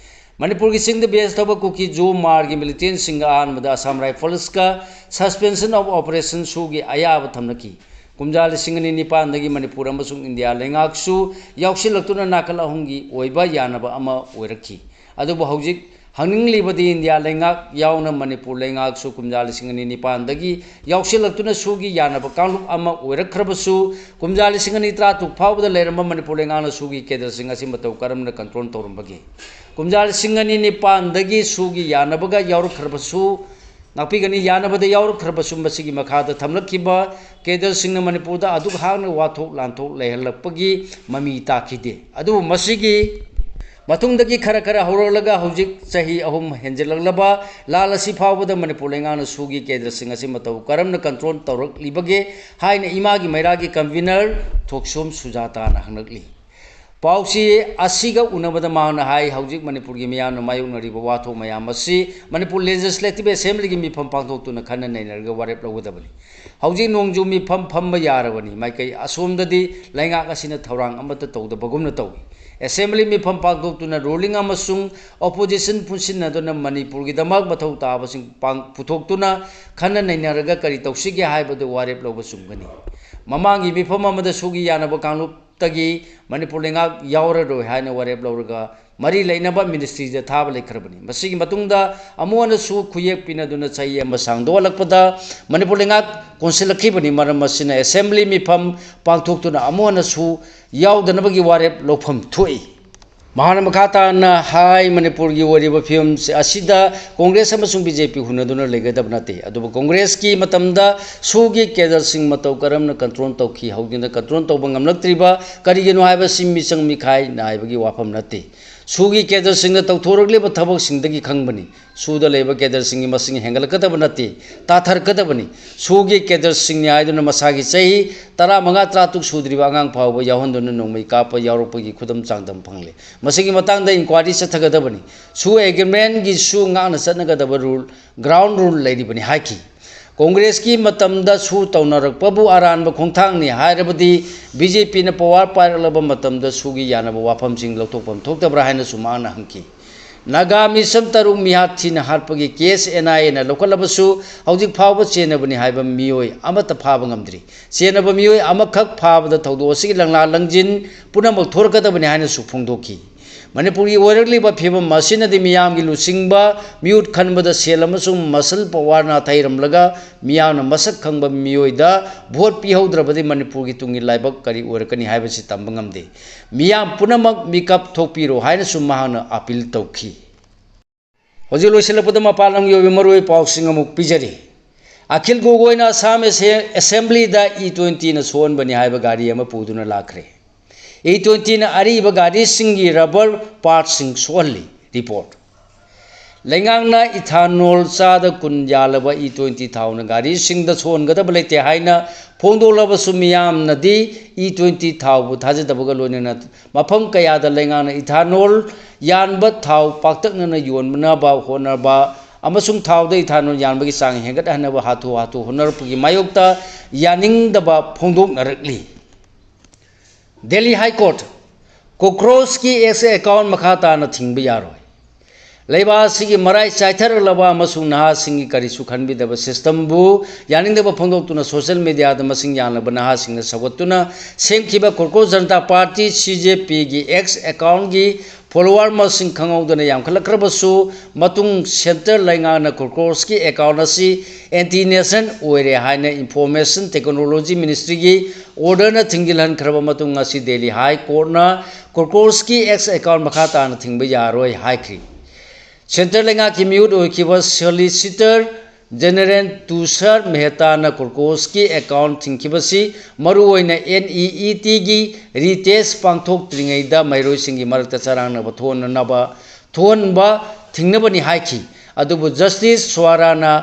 ꯃꯅꯤꯄꯨꯔꯒꯤ ꯆꯤꯡꯗ base ꯇꯧꯕ ꯀꯨꯀꯤ ꯖꯨ ꯃꯥꯔꯒꯤ militant ꯁꯤꯡꯒ ꯑꯍꯥꯟꯕꯗ Assam Rifles ꯀ suspension of operation ꯁꯨꯒꯤ ꯑꯌꯥꯕ ꯊꯝꯅꯈꯤ꯫ ꯀꯨꯝꯖꯥ ꯂꯤꯁꯤꯡ ꯑꯅꯤ ꯅꯤꯄꯥꯟꯗꯒꯤ ꯃꯅꯤꯄꯨꯔ ꯑꯃꯁꯨꯡ ꯏꯟꯗꯤꯌꯥ ꯂꯩꯉꯥꯛꯁꯨ ꯌꯥꯎꯁꯤꯜꯂꯛꯇꯨꯅ ꯅꯥꯀꯜ ꯑꯍꯨꯝꯒꯤ ꯑꯣꯏꯕ ꯌꯥꯅꯕ ꯑꯃ ꯑꯣꯏꯔꯛꯈꯤ꯫ ꯑꯗꯨꯕꯨ ꯍꯧꯖꯤꯛ ꯍꯪꯅꯤꯡꯂꯤꯕꯗꯤ ꯏꯟꯗꯤꯌꯥ ꯂꯩꯉꯥꯛ ꯌꯥꯎꯅ ꯃꯅꯤꯄꯨꯔ ꯂꯩꯉꯥꯛꯁꯨ ꯀꯨꯝꯖꯥ ꯂꯤꯁꯤꯡ ꯑꯅꯤ ꯅꯤꯄꯥꯟꯗꯒꯤ ꯌꯥꯎꯁꯤꯜꯂꯛꯇꯨꯅ ꯁꯨꯒꯤ ꯌꯥꯅꯕ ꯀꯥꯡꯂꯨꯞ ꯑꯃ ꯑꯣꯏꯔꯛꯈ꯭ꯔꯕꯁꯨ, ꯀꯨꯝꯖꯥ ꯂꯤꯁꯤꯡ ꯑꯅꯤ ꯇꯔꯥꯇꯔꯨꯛ ꯐꯥꯎꯕꯗ ꯂꯩꯔꯝꯕ ꯃꯅꯤꯄꯨꯔ ꯂꯩꯉꯥꯛꯅ ꯁꯨꯒꯤ cadre ꯁꯤꯡ ꯑꯁꯤ ꯃꯇꯧ ꯀꯔꯝꯅ control ꯇꯧꯔꯝꯕꯒꯦ? ꯀꯨꯝꯖꯥ ꯂꯤꯁꯤꯡ ꯑꯅꯤ ꯅꯤꯄꯥꯟꯗꯒꯤ ꯁꯨꯒꯤ ꯌꯥꯅꯕꯒ ꯌꯥꯎꯔꯛꯈ꯭ꯔꯕꯁꯨ, ꯉꯥꯛꯄꯤꯒꯅꯤ꯫ ꯌꯥꯅꯕꯗ ꯌꯥꯎꯔꯛꯈ꯭ꯔꯕꯁꯨ, ꯃꯁꯤꯒꯤ ꯃꯈꯥꯗ ꯊꯝꯂꯛꯈꯤꯕ cadreꯁꯤꯡꯅ ꯃꯅꯤꯄꯨꯔꯗ ꯑꯗꯨꯛ ꯍꯥꯛꯅ ꯋꯥꯊꯣꯛ ꯂꯥꯟꯊꯣꯛ ꯂꯩꯍꯜꯂꯛꯄꯒꯤ ꯃꯃꯤ ꯇꯥꯈꯤꯗꯦ꯫ ꯑꯗꯨꯕꯨ ꯃꯁꯤꯒꯤ ꯃꯇꯨꯡꯗꯒꯤ ꯈꯔ ꯈꯔ ꯍꯧꯔꯛꯂꯒ ꯍꯧꯖꯤꯛ ꯆꯍꯤ ꯑꯍꯨꯝ ꯍꯦꯟꯖꯤꯜꯂꯛꯂꯕ ꯂꯥꯜ ꯑꯁꯤ ꯐꯥꯎꯕꯗ ꯃꯅꯤꯄꯨꯔ ꯂꯩꯉꯥꯛꯅ ꯁꯨꯒꯤ cadreꯁꯤꯡ ꯑꯁꯤ ꯃꯇꯧ ꯀꯔꯝꯅ control ꯇꯧꯔꯛꯂꯤꯕꯒꯦ ꯍꯥꯏꯅ ꯏꯃꯥꯒꯤ ꯃꯩꯔꯥꯒꯤ convener ꯊꯣꯛꯁꯣꯝ ꯁꯨꯖꯥꯇꯥꯅ ꯍꯪꯂꯛꯂꯤ꯫ ꯄꯥꯎꯆꯦ ꯑꯁꯤꯒ ꯎꯅꯕꯗ ꯃꯍꯥꯛꯅ ꯍꯥꯏ, ꯍꯧꯖꯤꯛ ꯃꯅꯤꯄꯨꯔꯒꯤ ꯃꯤꯌꯥꯝꯅ ꯃꯥꯌꯣꯛꯅꯔꯤꯕ ꯋꯥꯊꯣꯛ ꯃꯌꯥꯝ ꯑꯁꯤ ꯃꯅꯤꯄꯨꯔ Legislative Assemblyꯒꯤ ꯃꯤꯐꯝ ꯄꯥꯡꯊꯣꯛꯇꯨꯅ ꯈꯟꯅ ꯅꯩꯅꯔꯒ ꯋꯥꯔꯦꯞ ꯂꯧꯒꯗꯕꯅꯤ꯫ ꯍꯧꯖꯤꯛ ꯅꯣꯡꯖꯨ ꯃꯤꯐꯝ ꯐꯝꯕ ꯌꯥꯔꯕꯅꯤ꯫ ꯃꯥꯏꯀꯩ ꯑꯁꯣꯝꯗꯗꯤ ꯂꯩꯉꯥꯛ ꯑꯁꯤꯅ ꯊꯧꯔꯥꯡ ꯑꯃꯠꯇ ꯇꯧꯗꯕꯒꯨꯝꯅ ꯇꯧꯏ꯫ Assembly ꯃꯤꯐꯝ ꯄꯥꯡꯊꯣꯛꯇꯨꯅ ruling ꯑꯃꯁꯨꯡ opposition ꯄꯨꯟꯁꯤꯟꯅꯗꯨꯅ ꯃꯅꯤꯄꯨꯔꯒꯤꯗꯃꯛ ꯃꯊꯧ ꯇꯥꯕꯁꯤꯡ ꯄꯥꯡ-, ꯄꯨꯊꯣꯛꯇꯨꯅ ꯈꯟꯅ ꯅꯩꯅꯔꯒ ꯀꯔꯤ ꯇꯧꯁꯤꯒꯦ ꯍꯥꯏꯕꯗꯨ ꯋꯥꯔꯦꯞ ꯂꯧꯕ ꯆꯨꯝꯒꯅꯤ꯫ ꯃꯃꯥꯡꯒꯤ ꯃꯤꯐꯝ ꯑꯃꯗ ꯁꯨꯒꯤ ꯌꯥꯅꯕ ꯀꯥꯡꯂꯨꯞꯇꯒꯤ ꯃꯅꯤꯄꯨꯔ ꯂꯩꯉꯥꯛ ꯌꯥꯎꯔꯔꯣꯏ ꯍꯥꯏꯅ ꯋꯥꯔꯦꯞ ꯂꯧꯔꯒ ꯃꯔꯤ ꯂꯩꯅꯕ ministryꯗ ꯊꯥꯕ ꯂꯩꯈ꯭ꯔꯕꯅꯤ꯫ ꯃꯁꯤꯒꯤ ꯃꯇꯨꯡꯗ ꯑꯃꯨꯛ ꯍꯟꯅꯁꯨ ꯈꯨꯌꯦꯛ ꯄꯤꯅꯗꯨꯅ ꯆꯍꯤ ꯑꯃ ꯁꯥꯡꯗꯣꯛꯍꯜꯂꯛꯄꯗ ꯃꯅꯤꯄꯨꯔ ꯂꯩꯉꯥꯛ ꯀꯣꯟꯁꯤꯜꯂꯛꯈꯤꯕꯅꯤ꯫ ꯃꯔꯝ ꯑꯁꯤꯅ Assembly ꯃꯤꯐꯝ ꯄꯥꯡꯊꯣꯛꯇꯨꯅ ꯑꯃꯨꯛ ꯍꯟꯅꯁꯨ ꯌꯥꯎꯗꯅꯕꯒꯤ ꯋꯥꯔꯦꯞ ꯂꯧꯐꯝ ꯊꯣꯛꯏ꯫ ꯃꯍꯥꯛꯅ ꯃꯈꯥ ꯇꯥꯅ ꯍꯥꯏ, ꯃꯅꯤꯄꯨꯔꯒꯤ ꯑꯣꯏꯔꯤꯕ ꯐꯤꯕꯝ ꯑꯁꯤꯗ Congress ꯑꯃꯁꯨꯡ BJP ꯍꯨꯟꯅꯗꯨꯅ ꯂꯩꯒꯗꯕ ꯅꯠꯇꯦ꯫ ꯑꯗꯨꯕꯨ Congressꯀꯤ ꯃꯇꯝꯗ ꯁꯨꯒꯤ cadreꯁꯤꯡ ꯃꯇꯧ ꯀꯔꯝꯅ control ꯇꯧꯈꯤ, ꯍꯧꯖꯤꯛꯅ control ꯇꯧꯕ ꯉꯝꯂꯛꯇ꯭ꯔꯤꯕ ꯀꯔꯤꯒꯤꯅꯣ ꯍꯥꯏꯕꯁꯤ ꯃꯤꯆꯪ ꯃꯤꯈꯥꯏ ꯅꯥꯏꯕꯒꯤ ꯋꯥꯐꯝ ꯅꯠꯇꯦ꯫ ꯁꯨꯒꯤ cadreꯁꯤꯡꯅ ꯇꯧꯊꯣꯔꯛꯂꯤꯕ ꯊꯕꯛꯁꯤꯡꯗꯒꯤ ꯈꯪꯕꯅꯤ꯫ ꯁꯨꯗ ꯂꯩꯕ cadreꯁꯤꯡꯒꯤ ꯃꯁꯤꯡ ꯍꯦꯟꯒꯠꯂꯛꯀꯗꯕ ꯅꯠꯇꯦ, ꯇꯥꯊꯔꯛꯀꯗꯕꯅꯤ꯫ ꯁꯨꯒꯤ cadreꯁꯤꯡꯅꯤ ꯍꯥꯏꯗꯨꯅ ꯃꯁꯥꯒꯤ ꯆꯍꯤ ꯇꯔꯥꯃꯉꯥ, ꯇꯔꯥꯇꯔꯨꯛ ꯁꯨꯗ꯭ꯔꯤꯕ ꯑꯉꯥꯡ ꯐꯥꯎꯕ ꯌꯥꯎꯍꯟꯗꯨꯅ ꯅꯣꯡꯃꯩ ꯀꯥꯞꯄ ꯌꯥꯎꯔꯛꯄꯒꯤ ꯈꯨꯗꯝ ꯆꯥꯡꯗꯝ ꯐꯪꯂꯦ꯫ ꯃꯁꯤꯒꯤ ꯃꯇꯥꯡꯗ inquiry ꯆꯠꯊꯒꯗꯕꯅꯤ꯫ ꯁꯨ agreementꯒꯤꯁꯨ ꯉꯥꯛꯅ ꯆꯠꯅꯒꯗꯕ rule, ground rule ꯂꯩꯔꯤꯕꯅꯤ ꯍꯥꯏꯈꯤ꯫ Congressꯀꯤ ꯃꯇꯝꯗ ꯁꯨ ꯇꯧꯅꯔꯛꯄꯕꯨ ꯑꯔꯥꯟꯕ ꯈꯣꯡꯊꯥꯡꯅꯤ ꯍꯥꯏꯔꯕꯗꯤ BJPꯅ power ꯄꯥꯏꯔꯛꯂꯕ ꯃꯇꯝꯗ ꯁꯨꯒꯤ ꯌꯥꯅꯕ ꯋꯥꯐꯝꯁꯤꯡ ꯂꯧꯊꯣꯛꯐꯝ ꯊꯣꯛꯇꯕ꯭ꯔꯥ ꯍꯥꯏꯅꯁꯨ ꯃꯍꯥꯛꯅ ꯍꯪꯈꯤ꯫ ꯅꯥꯒꯥ ꯃꯤꯁꯝ ꯇꯔꯨꯛ ꯃꯤꯍꯥꯠ ꯊꯤꯅ ꯍꯥꯠꯄꯒꯤ case NIAꯅ ꯂꯧꯈꯠꯂꯕꯁꯨ ꯍꯧꯖꯤꯛ ꯐꯥꯎꯕ ꯆꯦꯟꯅꯕꯅꯤ ꯍꯥꯏꯕ ꯃꯤꯑꯣꯏ ꯑꯃꯠꯇ ꯐꯥꯕ ꯉꯝꯗ꯭ꯔꯤ꯫ ꯆꯦꯟꯅꯕ ꯃꯤꯑꯣꯏ ꯑꯃꯈꯛ ꯐꯥꯕꯗ ꯊꯧꯗꯣꯛ ꯑꯁꯤꯒꯤ ꯂꯪꯂꯥ ꯂꯪꯖꯤꯟ ꯄꯨꯝꯅꯃꯛ ꯊꯣꯔꯛꯀꯗꯕꯅꯤ ꯍꯥꯏꯅꯁꯨ ꯐꯣꯡꯗꯣꯛꯈꯤ꯫ ꯃꯅꯤꯄꯨꯔꯒꯤ ꯑꯣꯏꯔꯛꯂꯤꯕ ꯐꯤꯕꯝ ꯑꯁꯤꯅꯗꯤ ꯃꯤꯌꯥꯝꯒꯤ ꯂꯨꯆꯤꯡꯕ ꯃꯤꯍꯨꯠ ꯈꯟꯕꯗ ꯁꯦꯜ ꯑꯃꯁꯨꯡ muscle power ꯅꯥꯊꯩꯔꯝꯂꯒ ꯃꯤꯌꯥꯝꯅ ꯃꯁꯛ ꯈꯪꯕ ꯃꯤꯑꯣꯏꯗ vote ꯄꯤꯍꯧꯗ꯭ꯔꯕꯗꯤ ꯃꯅꯤꯄꯨꯔꯒꯤ ꯇꯨꯡꯒꯤ ꯂꯥꯏꯕꯛ ꯀꯔꯤ ꯑꯣꯏꯔꯛꯀꯅꯤ ꯍꯥꯏꯕꯁꯤ ꯇꯝꯕ ꯉꯝꯗꯦ꯫ ꯃꯤꯌꯥꯝ ꯄꯨꯝꯅꯃꯛ ꯃꯤꯀꯞ ꯊꯣꯛꯄꯤꯔꯣ ꯍꯥꯏꯅꯁꯨ ꯃꯍꯥꯛꯅ appeal ꯇꯧꯈꯤ꯫ ꯍꯧꯖꯤꯛ ꯂꯣꯏꯁꯤꯜꯂꯛꯄꯗ ꯃꯄꯥꯟ ꯂꯝꯒꯤ ꯑꯣꯏꯕ ꯃꯔꯨꯑꯣꯏꯕ ꯄꯥꯎꯁꯤꯡ ꯑꯃꯨꯛ ꯄꯤꯖꯔꯤ꯫ ꯑꯈꯤꯜ ꯒꯣꯒꯣꯏꯅ ꯑꯁꯥꯝ ꯑꯦꯁꯦ-, ꯑꯦꯁꯦꯝꯕ꯭ꯂꯤꯗ ꯏ ꯇ꯭ꯋꯦꯟꯇꯤꯅ ꯁꯣꯛꯍꯟꯕꯅꯤ ꯍꯥꯏꯕ ꯒꯥꯔꯤ ꯑꯃ ꯄꯨꯗꯨꯅ ꯂꯥꯛꯈ꯭ꯔꯦ꯫ ꯏ ꯇ꯭ꯋꯦꯟꯇꯤꯅ ꯑꯔꯤꯕ ꯒꯥꯔꯤꯁꯤꯡꯒꯤ ꯔꯕꯔ ꯄꯥꯔꯠꯁꯤꯡ ꯁꯣꯛꯍꯜꯂꯤ꯫ ꯔꯤꯄꯣꯔꯠ꯫ ꯂꯩꯉꯥꯛꯅ ꯏꯊꯥꯅꯣꯜ ꯆꯥꯗ ꯀꯨꯟ ꯌꯥꯜꯂꯕ ꯏ ꯇ꯭ꯋꯦꯟꯇꯤ ꯊꯥꯎꯅ ꯒꯥꯔꯤꯁꯤꯡꯗ ꯁꯣꯛꯍꯟꯒꯗꯕ ꯂꯩꯇꯦ ꯍꯥꯏꯅ ꯐꯣꯡꯗꯣꯛꯂꯕꯁꯨ, ꯃꯤꯌꯥꯝꯅꯗꯤ ꯏ ꯇ꯭ꯋꯦꯟꯇꯤ ꯊꯥꯎꯕꯨ ꯊꯥꯖꯗꯕꯒ ꯂꯣꯏꯅꯅ ꯃꯐꯝ ꯀꯌꯥꯗ ꯂꯩꯉꯥꯛꯅ ꯏꯊꯥꯅꯣꯜ ꯌꯥꯟꯕ ꯊꯥꯎ ꯄꯥꯛꯇꯛꯅꯅ ꯌꯣꯟꯅꯕ ꯍꯣꯠꯅꯕ ꯑꯃꯁꯨꯡ ꯊꯥꯎꯗ ꯏꯊꯥꯅꯣꯜ ꯌꯥꯟꯕꯒꯤ ꯆꯥꯡ ꯍꯦꯟꯒꯠꯍꯟꯅꯕ ꯍꯥꯊꯨ ꯍꯥꯊꯨ ꯍꯣꯠꯅꯔꯛꯄꯒꯤ ꯃꯥꯌꯣꯛꯇ ꯌꯥꯅꯤꯡꯗꯕ ꯐꯣꯡꯗꯣꯛꯅꯔꯛꯂꯤ꯫ ꯗꯦꯜꯂꯤ ꯍꯥꯏ ꯀꯣꯔꯠ, ꯀꯣꯀ꯭ꯔꯣꯁꯀꯤ ꯑꯦꯛꯁ ꯑꯦꯀꯥꯎꯟ ꯃꯈꯥ ꯇꯥꯅ ꯊꯤꯡꯕ ꯌꯥꯔꯣꯏ꯫ ꯂꯩꯕꯥꯛ ꯑꯁꯤꯒꯤ ꯃꯔꯥꯏ ꯆꯥꯏꯊꯔꯛꯂꯕ ꯑꯃꯁꯨꯡ ꯅꯍꯥꯁꯤꯡꯒꯤ ꯀꯔꯤꯁꯨ ꯈꯟꯕꯤꯗꯕ ꯁꯤꯁꯇꯝꯕꯨ ꯌꯥꯅꯤꯡꯗꯕ ꯐꯣꯡꯗꯣꯛꯇꯨꯅ ꯁꯣꯁꯤꯌꯦꯜ ꯃꯤꯗꯤꯌꯥꯗ ꯃꯁꯤꯡ ꯌꯥꯝꯂꯕ ꯅꯍꯥꯁꯤꯡꯅ ꯁꯧꯒꯠꯇꯨꯅ ꯁꯦꯝꯈꯤꯕ ꯀꯣꯀ꯭ꯔꯣꯁ ꯖꯅꯇꯥ ꯄꯥꯔꯇꯤ, ꯁꯤ ꯖꯦ ꯄꯤꯒꯤ ꯑꯦꯛꯁ ꯑꯦꯀꯥꯎꯟꯒꯤ ꯐꯣꯂꯣꯋꯔ ꯃꯁꯤꯡ ꯈꯪꯍꯧꯗꯅ ꯌꯥꯝꯈꯠꯂꯛꯈ꯭ꯔꯕꯁꯨ, ꯃꯇꯨꯡ ꯁꯦꯟꯇꯔ ꯂꯩꯉꯥꯛꯅ ꯀꯣꯀ꯭ꯔꯣꯁꯀꯤ ꯑꯦꯀꯥꯎꯟ ꯑꯁꯤ ꯑꯦꯟꯇꯤ ꯅꯦꯁꯅꯦꯜ ꯑꯣꯏꯔꯦ ꯍꯥꯏꯅ ꯏꯟꯐꯣꯔꯃꯦꯁꯟ ꯇꯦꯛꯅꯣꯂꯣꯖꯤ ꯃꯤꯅꯤꯁꯇ꯭ꯔꯤꯒꯤ ꯑꯣꯔꯗꯔꯅ ꯊꯤꯡꯖꯤꯜꯍꯟꯈ꯭ꯔꯕ ꯃꯇꯨꯡ, ꯉꯁꯤ ꯗꯦꯜꯂꯤ ꯍꯥꯏ ꯀꯣꯔꯠꯅ ꯀꯣꯀ꯭ꯔꯣꯁꯀꯤ ꯑꯦꯛꯁ ꯑꯦꯀꯥꯎꯟ ꯃꯈꯥ ꯇꯥꯅ ꯊꯤꯡꯕ ꯌꯥꯔꯣꯏ ꯍꯥꯏꯈ꯭ꯔꯤ꯫ ꯁꯦꯟꯇꯔ ꯂꯩꯉꯥꯛꯀꯤ ꯃꯤꯍꯨꯠ ꯑꯣꯏꯈꯤꯕ ꯁꯣꯂꯤꯁꯤꯇꯔ ꯖꯦꯅꯦꯔꯦꯜ ꯇꯨꯁꯥꯔ ꯃꯦꯍꯇꯥꯅ ꯀꯣꯀ꯭ꯔꯣꯁꯀꯤ ꯑꯦꯀꯥꯎꯟ ꯊꯤꯡꯈꯤꯕꯁꯤ ꯃꯔꯨꯑꯣꯏꯅ ꯑꯦꯟ ꯏ ꯏ ꯇꯤꯒꯤ ꯔꯤꯇꯦꯁ ꯄꯥꯡꯊꯣꯛꯇ꯭ꯔꯤꯉꯩꯗ ꯃꯍꯩꯔꯣꯏꯁꯤꯡꯒꯤ ꯃꯔꯛꯇ ꯆꯔꯥꯡꯅꯕ ꯊꯣꯛꯍꯟꯅꯕ, ꯊꯣꯛꯍꯟꯕ ꯊꯤꯡꯅꯕꯅꯤ ꯍꯥꯏꯈꯤ꯫ ꯑꯗꯨꯕꯨ ꯖꯁꯇꯤꯁ ꯁ꯭ꯋꯥꯔꯥꯅ,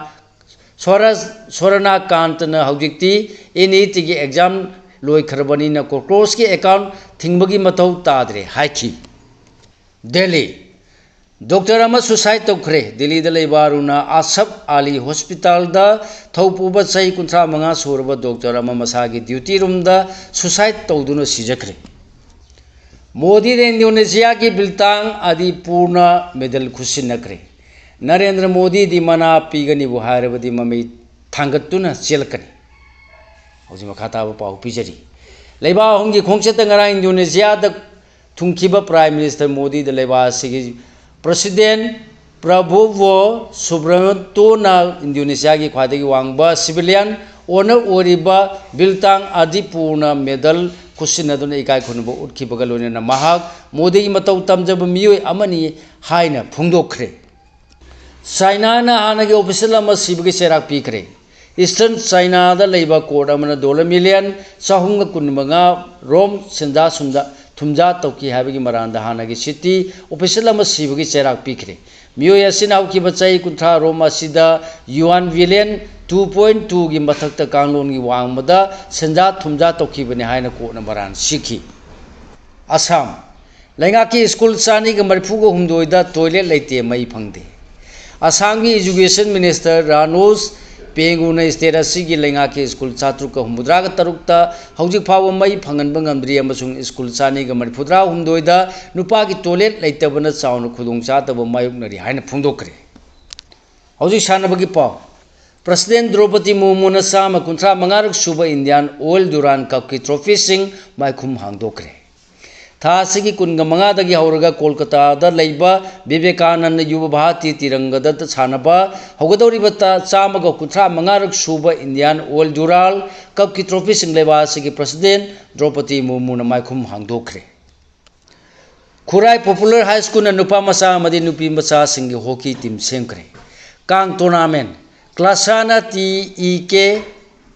ꯁ꯭ꯋꯥꯔꯥ-, ꯁ꯭ꯋꯔꯅꯥꯀꯥꯟꯇꯅ ꯍꯧꯖꯤꯛꯇꯤ ꯑꯦꯟ ꯏ ꯇꯤꯒꯤ ꯑꯦꯛꯖꯥꯝ ꯂꯣꯏꯈ꯭ꯔꯕꯅꯤꯅ ꯀꯣꯀ꯭ꯔꯣꯁꯀꯤ ꯑꯦꯀꯥꯎꯟ ꯊꯤꯡꯕꯒꯤ ꯃꯊꯧ ꯇꯥꯗ꯭ꯔꯦ ꯍꯥꯏꯈꯤ꯫ ꯗꯦꯜꯂꯤ꯫ ꯗꯣꯛꯇꯔ ꯑꯃ ꯁꯨꯁꯥꯏꯗ ꯇꯧꯈ꯭ꯔꯦ꯫ ꯗꯤꯜꯂꯤꯗ ꯂꯩꯕ ꯑꯔꯨꯅꯥ ꯑꯁꯐ ꯑꯂꯤ ꯍꯣꯁꯄꯤꯇꯥꯜꯗ ꯊꯧꯄꯨꯕ ꯆꯍꯤ ꯀꯨꯟꯊ꯭ꯔꯥ ꯃꯉꯥ ꯁꯨꯔꯕ ꯗꯣꯛꯇꯔ ꯑꯃ ꯃꯁꯥꯒꯤ ꯗ꯭ꯌꯨꯇꯤ ꯔꯨꯝꯗ ꯁꯨꯁꯥꯏꯗ ꯇꯧꯗꯨꯅ ꯁꯤꯖꯈ꯭ꯔꯦ꯫ ꯃꯣꯗꯤꯅ ꯏꯟꯗꯣꯅꯦꯁꯤꯌꯥꯒꯤ ꯕꯤꯜꯇꯥꯡ ꯑꯗꯤꯄꯨꯔꯅ ꯃꯦꯗꯜ ꯈꯨꯠꯁꯤꯟꯅꯈ꯭ꯔꯦ꯫ ꯅꯔꯦꯟꯗ꯭ꯔ ꯃꯣꯗꯤꯗꯤ ꯃꯅꯥ ꯄꯤꯒꯅꯤꯕꯨ ꯍꯥꯏꯔꯕꯗꯤ ꯃꯃꯩ ꯊꯥꯡꯒꯠꯇꯨꯅ ꯆꯦꯜꯂꯛꯀꯅꯤ꯫ ꯍꯧꯖꯤꯛ ꯃꯈꯥ ꯇꯥꯕ ꯄꯥꯎ ꯄꯤꯖꯔꯤ꯫ ꯂꯩꯕꯥꯛ ꯑꯍꯨꯝꯒꯤ ꯈꯣꯡꯆꯠꯇ ꯉꯔꯥꯡ ꯏꯟꯗꯣꯅꯦꯁꯤꯌꯥꯗ ꯊꯨꯡꯈꯤꯕ ꯄ꯭ꯔꯥꯏꯝ ꯃꯤꯅꯤꯁꯇꯔ ꯃꯣꯗꯤꯗ ꯂꯩꯕꯥꯛ ꯑꯁꯤꯒꯤ ꯄ꯭ꯔꯁꯤꯗꯦꯟ ꯄ꯭ꯔꯕꯣꯕꯣ ꯁꯨꯕ꯭ꯔꯟꯇꯣꯅ ꯏꯟꯗꯣꯅꯦꯁꯤꯌꯥꯒꯤ ꯈ꯭ꯋꯥꯏꯗꯒꯤ ꯋꯥꯡꯕ ꯁꯤꯚꯤꯂꯤꯌꯟ ꯑꯣꯅꯔ ꯑꯣꯏꯔꯤꯕ ꯕꯤꯜꯇꯥꯡ ꯑꯗꯤꯄꯨꯔꯅ ꯃꯦꯗꯜ ꯈꯨꯠꯁꯤꯟꯅꯗꯨꯅ ꯏꯀꯥꯏ ꯈꯨꯝꯅꯕ ꯎꯠꯈꯤꯕꯒ ꯂꯣꯏꯅꯅ ꯃꯍꯥꯛ ꯃꯣꯗꯤꯒꯤ ꯃꯇꯧ ꯇꯝꯖꯕ ꯃꯤꯑꯣꯏ ꯑꯃꯅꯤ ꯍꯥꯏꯅ ꯐꯣꯡꯗꯣꯛꯈ꯭ꯔꯦ꯫ ꯆꯥꯏꯅꯥꯅ ꯍꯥꯟꯅꯒꯤ ꯑꯣꯐꯤꯁꯦꯜ ꯑꯃ ꯁꯤꯕꯒꯤ ꯆꯩꯔꯥꯛ ꯄꯤꯈ꯭ꯔꯦ꯫ ꯏꯁꯇꯔꯟ ꯆꯥꯏꯅꯥꯗ ꯂꯩꯕ ꯀꯣꯔꯠ ꯑꯃꯅ ꯗꯣꯂꯔ ꯃꯤꯂꯤꯌꯟ ꯆꯍꯨꯝꯒ ꯀꯨꯟꯃꯉꯥ ꯔꯣꯝ ꯁꯦꯟꯖꯥ ꯁꯨꯝꯖꯥ ꯊꯨꯝꯖꯥ ꯇꯧꯈꯤ ꯍꯥꯏꯕꯒꯤ ꯃꯔꯥꯜꯗ ꯍꯥꯟꯅꯒꯤ ꯁꯤꯇꯤ ꯑꯣꯐꯤꯁꯦꯜ ꯑꯃ ꯁꯤꯕꯒꯤ ꯆꯩꯔꯥꯛ ꯄꯤꯈ꯭ꯔꯦ꯫ ꯃꯤꯑꯣꯏ ꯑꯁꯤꯅ ꯍꯧꯈꯤꯕ ꯆꯍꯤ ꯀꯨꯟꯊ꯭ꯔꯥ ꯔꯣꯝ ꯑꯁꯤꯗ ꯌꯨꯑꯥꯟ ꯕꯤꯂꯤꯌꯟ ꯇꯨ ꯄꯣꯏꯟ ꯇꯨꯒꯤ ꯃꯊꯛꯇ ꯀꯥꯡꯂꯣꯟꯒꯤ ꯋꯥꯡꯃꯗ ꯁꯦꯟꯖꯥ ꯊꯨꯝꯖꯥ ꯇꯧꯈꯤꯕꯅꯤ ꯍꯥꯏꯅ ꯀꯣꯔꯠꯅ ꯃꯔꯥꯜ ꯁꯤꯈꯤ꯫ ꯑꯁꯥꯝ꯫ ꯂꯩꯉꯥꯛꯀꯤ ꯁ꯭ꯀꯨꯜ ꯆꯥꯅꯤꯒ ꯃꯔꯤꯐꯨꯒ ꯍꯨꯝꯗꯣꯏꯗ ꯇꯣꯏꯂꯦꯠ ꯂꯩꯇꯦ, ꯃꯩ ꯐꯪꯗꯦ꯫ ꯑꯁꯥꯝꯒꯤ ꯏꯖꯨꯀꯦꯁꯟ ꯃꯤꯅꯤꯁꯇꯔ ꯔꯥꯅꯣꯖ ꯄꯦꯡꯒꯨꯅ ꯁ꯭ꯇꯦꯠ ꯑꯁꯤꯒꯤ ꯂꯩꯉꯥꯛꯀꯤ ꯁ꯭ꯀꯨꯜ ꯆꯥꯇ꯭ꯔꯨꯛꯀ ꯍꯨꯝꯐꯨꯇꯔꯥꯒ ꯇꯔꯨꯛꯇ ꯍꯧꯖꯤꯛ ꯐꯥꯎꯕ ꯃꯩ ꯐꯪꯍꯟꯕ ꯉꯝꯗ꯭ꯔꯤ ꯑꯃꯁꯨꯡ ꯁ꯭ꯀꯨꯜ ꯆꯥꯅꯤꯒ ꯃꯔꯤꯐꯨꯇꯔꯥ ꯍꯨꯝꯗꯣꯏꯗ ꯅꯨꯄꯥꯒꯤ ꯇꯣꯏꯂꯦꯠ ꯂꯩꯇꯕꯅ ꯆꯥꯎꯅ ꯈꯨꯗꯣꯡꯆꯥꯗꯕ ꯃꯥꯌꯣꯛꯅꯔꯤ ꯍꯥꯏꯅ ꯐꯣꯡꯗꯣꯛꯈ꯭ꯔꯦ꯫ ꯍꯧꯖꯤꯛ ꯁꯥꯟꯅꯕꯒꯤ ꯄꯥꯎ꯫ ꯄ꯭ꯔꯁꯤꯗꯦꯟ ꯗ꯭ꯔꯧꯄꯗꯤ ꯃꯨꯔꯃꯨꯅ ꯆꯥꯝꯃ ꯀꯨꯟꯊ꯭ꯔꯥ ꯃꯉꯥꯔꯛ ꯁꯨꯕ ꯏꯟꯗꯤꯌꯥꯟ ꯑꯣꯏꯜ ꯗꯨꯔꯥꯟ ꯀꯞꯀꯤ ꯇ꯭ꯔꯣꯐꯤꯁꯤꯡ ꯃꯥꯏꯈꯨꯝ ꯍꯥꯡꯗꯣꯛꯈ꯭ꯔꯦ꯫ ꯊꯥ ꯑꯁꯤꯒꯤ ꯀꯨꯟꯒ ꯃꯉꯥꯗꯒꯤ ꯍꯧꯔꯒ ꯀꯣꯜꯀꯇꯥꯗ ꯂꯩꯕ ꯕꯤꯕꯦꯀꯥꯅꯟꯗ ꯌꯨꯕ ꯚꯥꯔꯇꯤ ꯇꯤꯔꯪꯒꯗ ꯁꯥꯟꯅꯕ ꯍꯧꯒꯗꯧꯔꯤꯕ ꯇ-, ꯆꯥꯝꯃꯒ ꯀꯨꯟꯊ꯭ꯔꯥ ꯃꯉꯥꯔꯛ ꯁꯨꯕ ꯏꯟꯗꯤꯌꯥꯟ ꯑꯣꯏꯜ ꯗꯨꯔꯥꯟ ꯀꯞꯀꯤ ꯇ꯭ꯔꯣꯐꯤꯁꯤꯡ ꯂꯩꯕꯥꯛ ꯑꯁꯤꯒꯤ ꯄ꯭ꯔꯁꯤꯗꯦꯟ ꯗ꯭ꯔꯧꯄꯗꯤ ꯃꯨꯔꯃꯨꯅ ꯃꯥꯏꯈꯨꯝ ꯍꯥꯡꯗꯣꯛꯈ꯭ꯔꯦ꯫ ꯈꯨꯔꯥꯏ ꯄꯣꯄꯨꯂꯔ ꯍꯥꯏ ꯁ꯭ꯀꯨꯜꯅ ꯅꯨꯄꯥ ꯃꯆꯥ ꯑꯃꯗꯤ ꯅꯨꯄꯤ ꯃꯆꯥꯁꯤꯡꯒꯤ ꯍꯣꯀꯤ ꯇꯤꯝ ꯁꯦꯝꯈ꯭ꯔꯦ꯫ ꯀꯥꯡ ꯇꯣꯔꯅꯥꯃꯦꯟ꯫ ꯀ꯭ꯂꯥꯁꯥꯅ ꯇꯤ ꯏ ꯀꯦ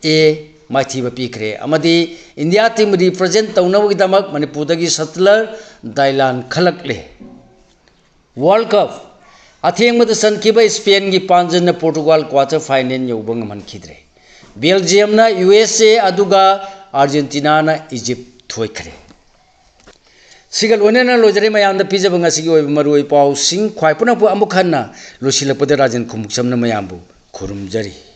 ꯑꯦ ꯃꯥꯏꯊꯤꯕ ꯄꯤꯈ꯭ꯔꯦ ꯑꯃꯗꯤ ꯏꯟꯗꯤꯌꯥ ꯇꯤꯝ ꯔꯤꯄ꯭ꯔꯖꯦꯟ ꯇꯧꯅꯕꯒꯤꯗꯃꯛ ꯃꯅꯤꯄꯨꯔꯗꯒꯤ ꯁꯠꯂꯔ ꯗꯥꯏꯂꯥꯟ ꯈꯜꯂꯛꯂꯦ꯫ World cup. ꯑꯊꯦꯡꯕꯗ ꯆꯟꯈꯤꯕ ꯏꯁꯄꯦꯟꯒꯤ ꯄꯥꯟꯖꯟꯅ ꯄꯣꯔꯇꯨꯒꯥꯜ ꯀ꯭ꯋꯥꯇꯔ ꯐꯥꯏꯅꯦꯜ ꯌꯧꯕ ꯉꯝꯍꯟꯈꯤꯗ꯭ꯔꯦ꯫ ꯕꯦꯜꯖꯤꯌꯝꯅ ꯌꯨ ꯑꯦꯁ ꯑꯦ ꯑꯗꯨꯒ ꯑꯥꯔꯖꯦꯟꯇꯤꯅꯥꯅ ꯏꯖꯤꯞ ꯊꯣꯏꯈ꯭ꯔꯦ꯫ ꯁꯤꯒ ꯂꯣꯏꯅꯅ ꯂꯣꯏꯖꯔꯦ ꯃꯌꯥꯝꯗ ꯄꯤꯖꯕ ꯉꯁꯤꯒꯤ ꯑꯣꯏꯕ ꯃꯔꯨꯑꯣꯏꯕ ꯄꯥꯎꯁꯤꯡ꯫ ꯈ꯭ꯋꯥꯏ ꯄꯨꯝꯅꯃꯛꯄꯨ ꯑꯃꯨꯛ ꯍꯟꯅ ꯂꯣꯏꯁꯤꯜꯂꯛꯄꯗ ꯔꯥꯖꯦꯟ ꯈꯨꯃꯨꯛꯆꯝꯅ ꯃꯌꯥꯝꯕꯨ ꯈꯨꯔꯨꯝꯖꯔꯤ꯫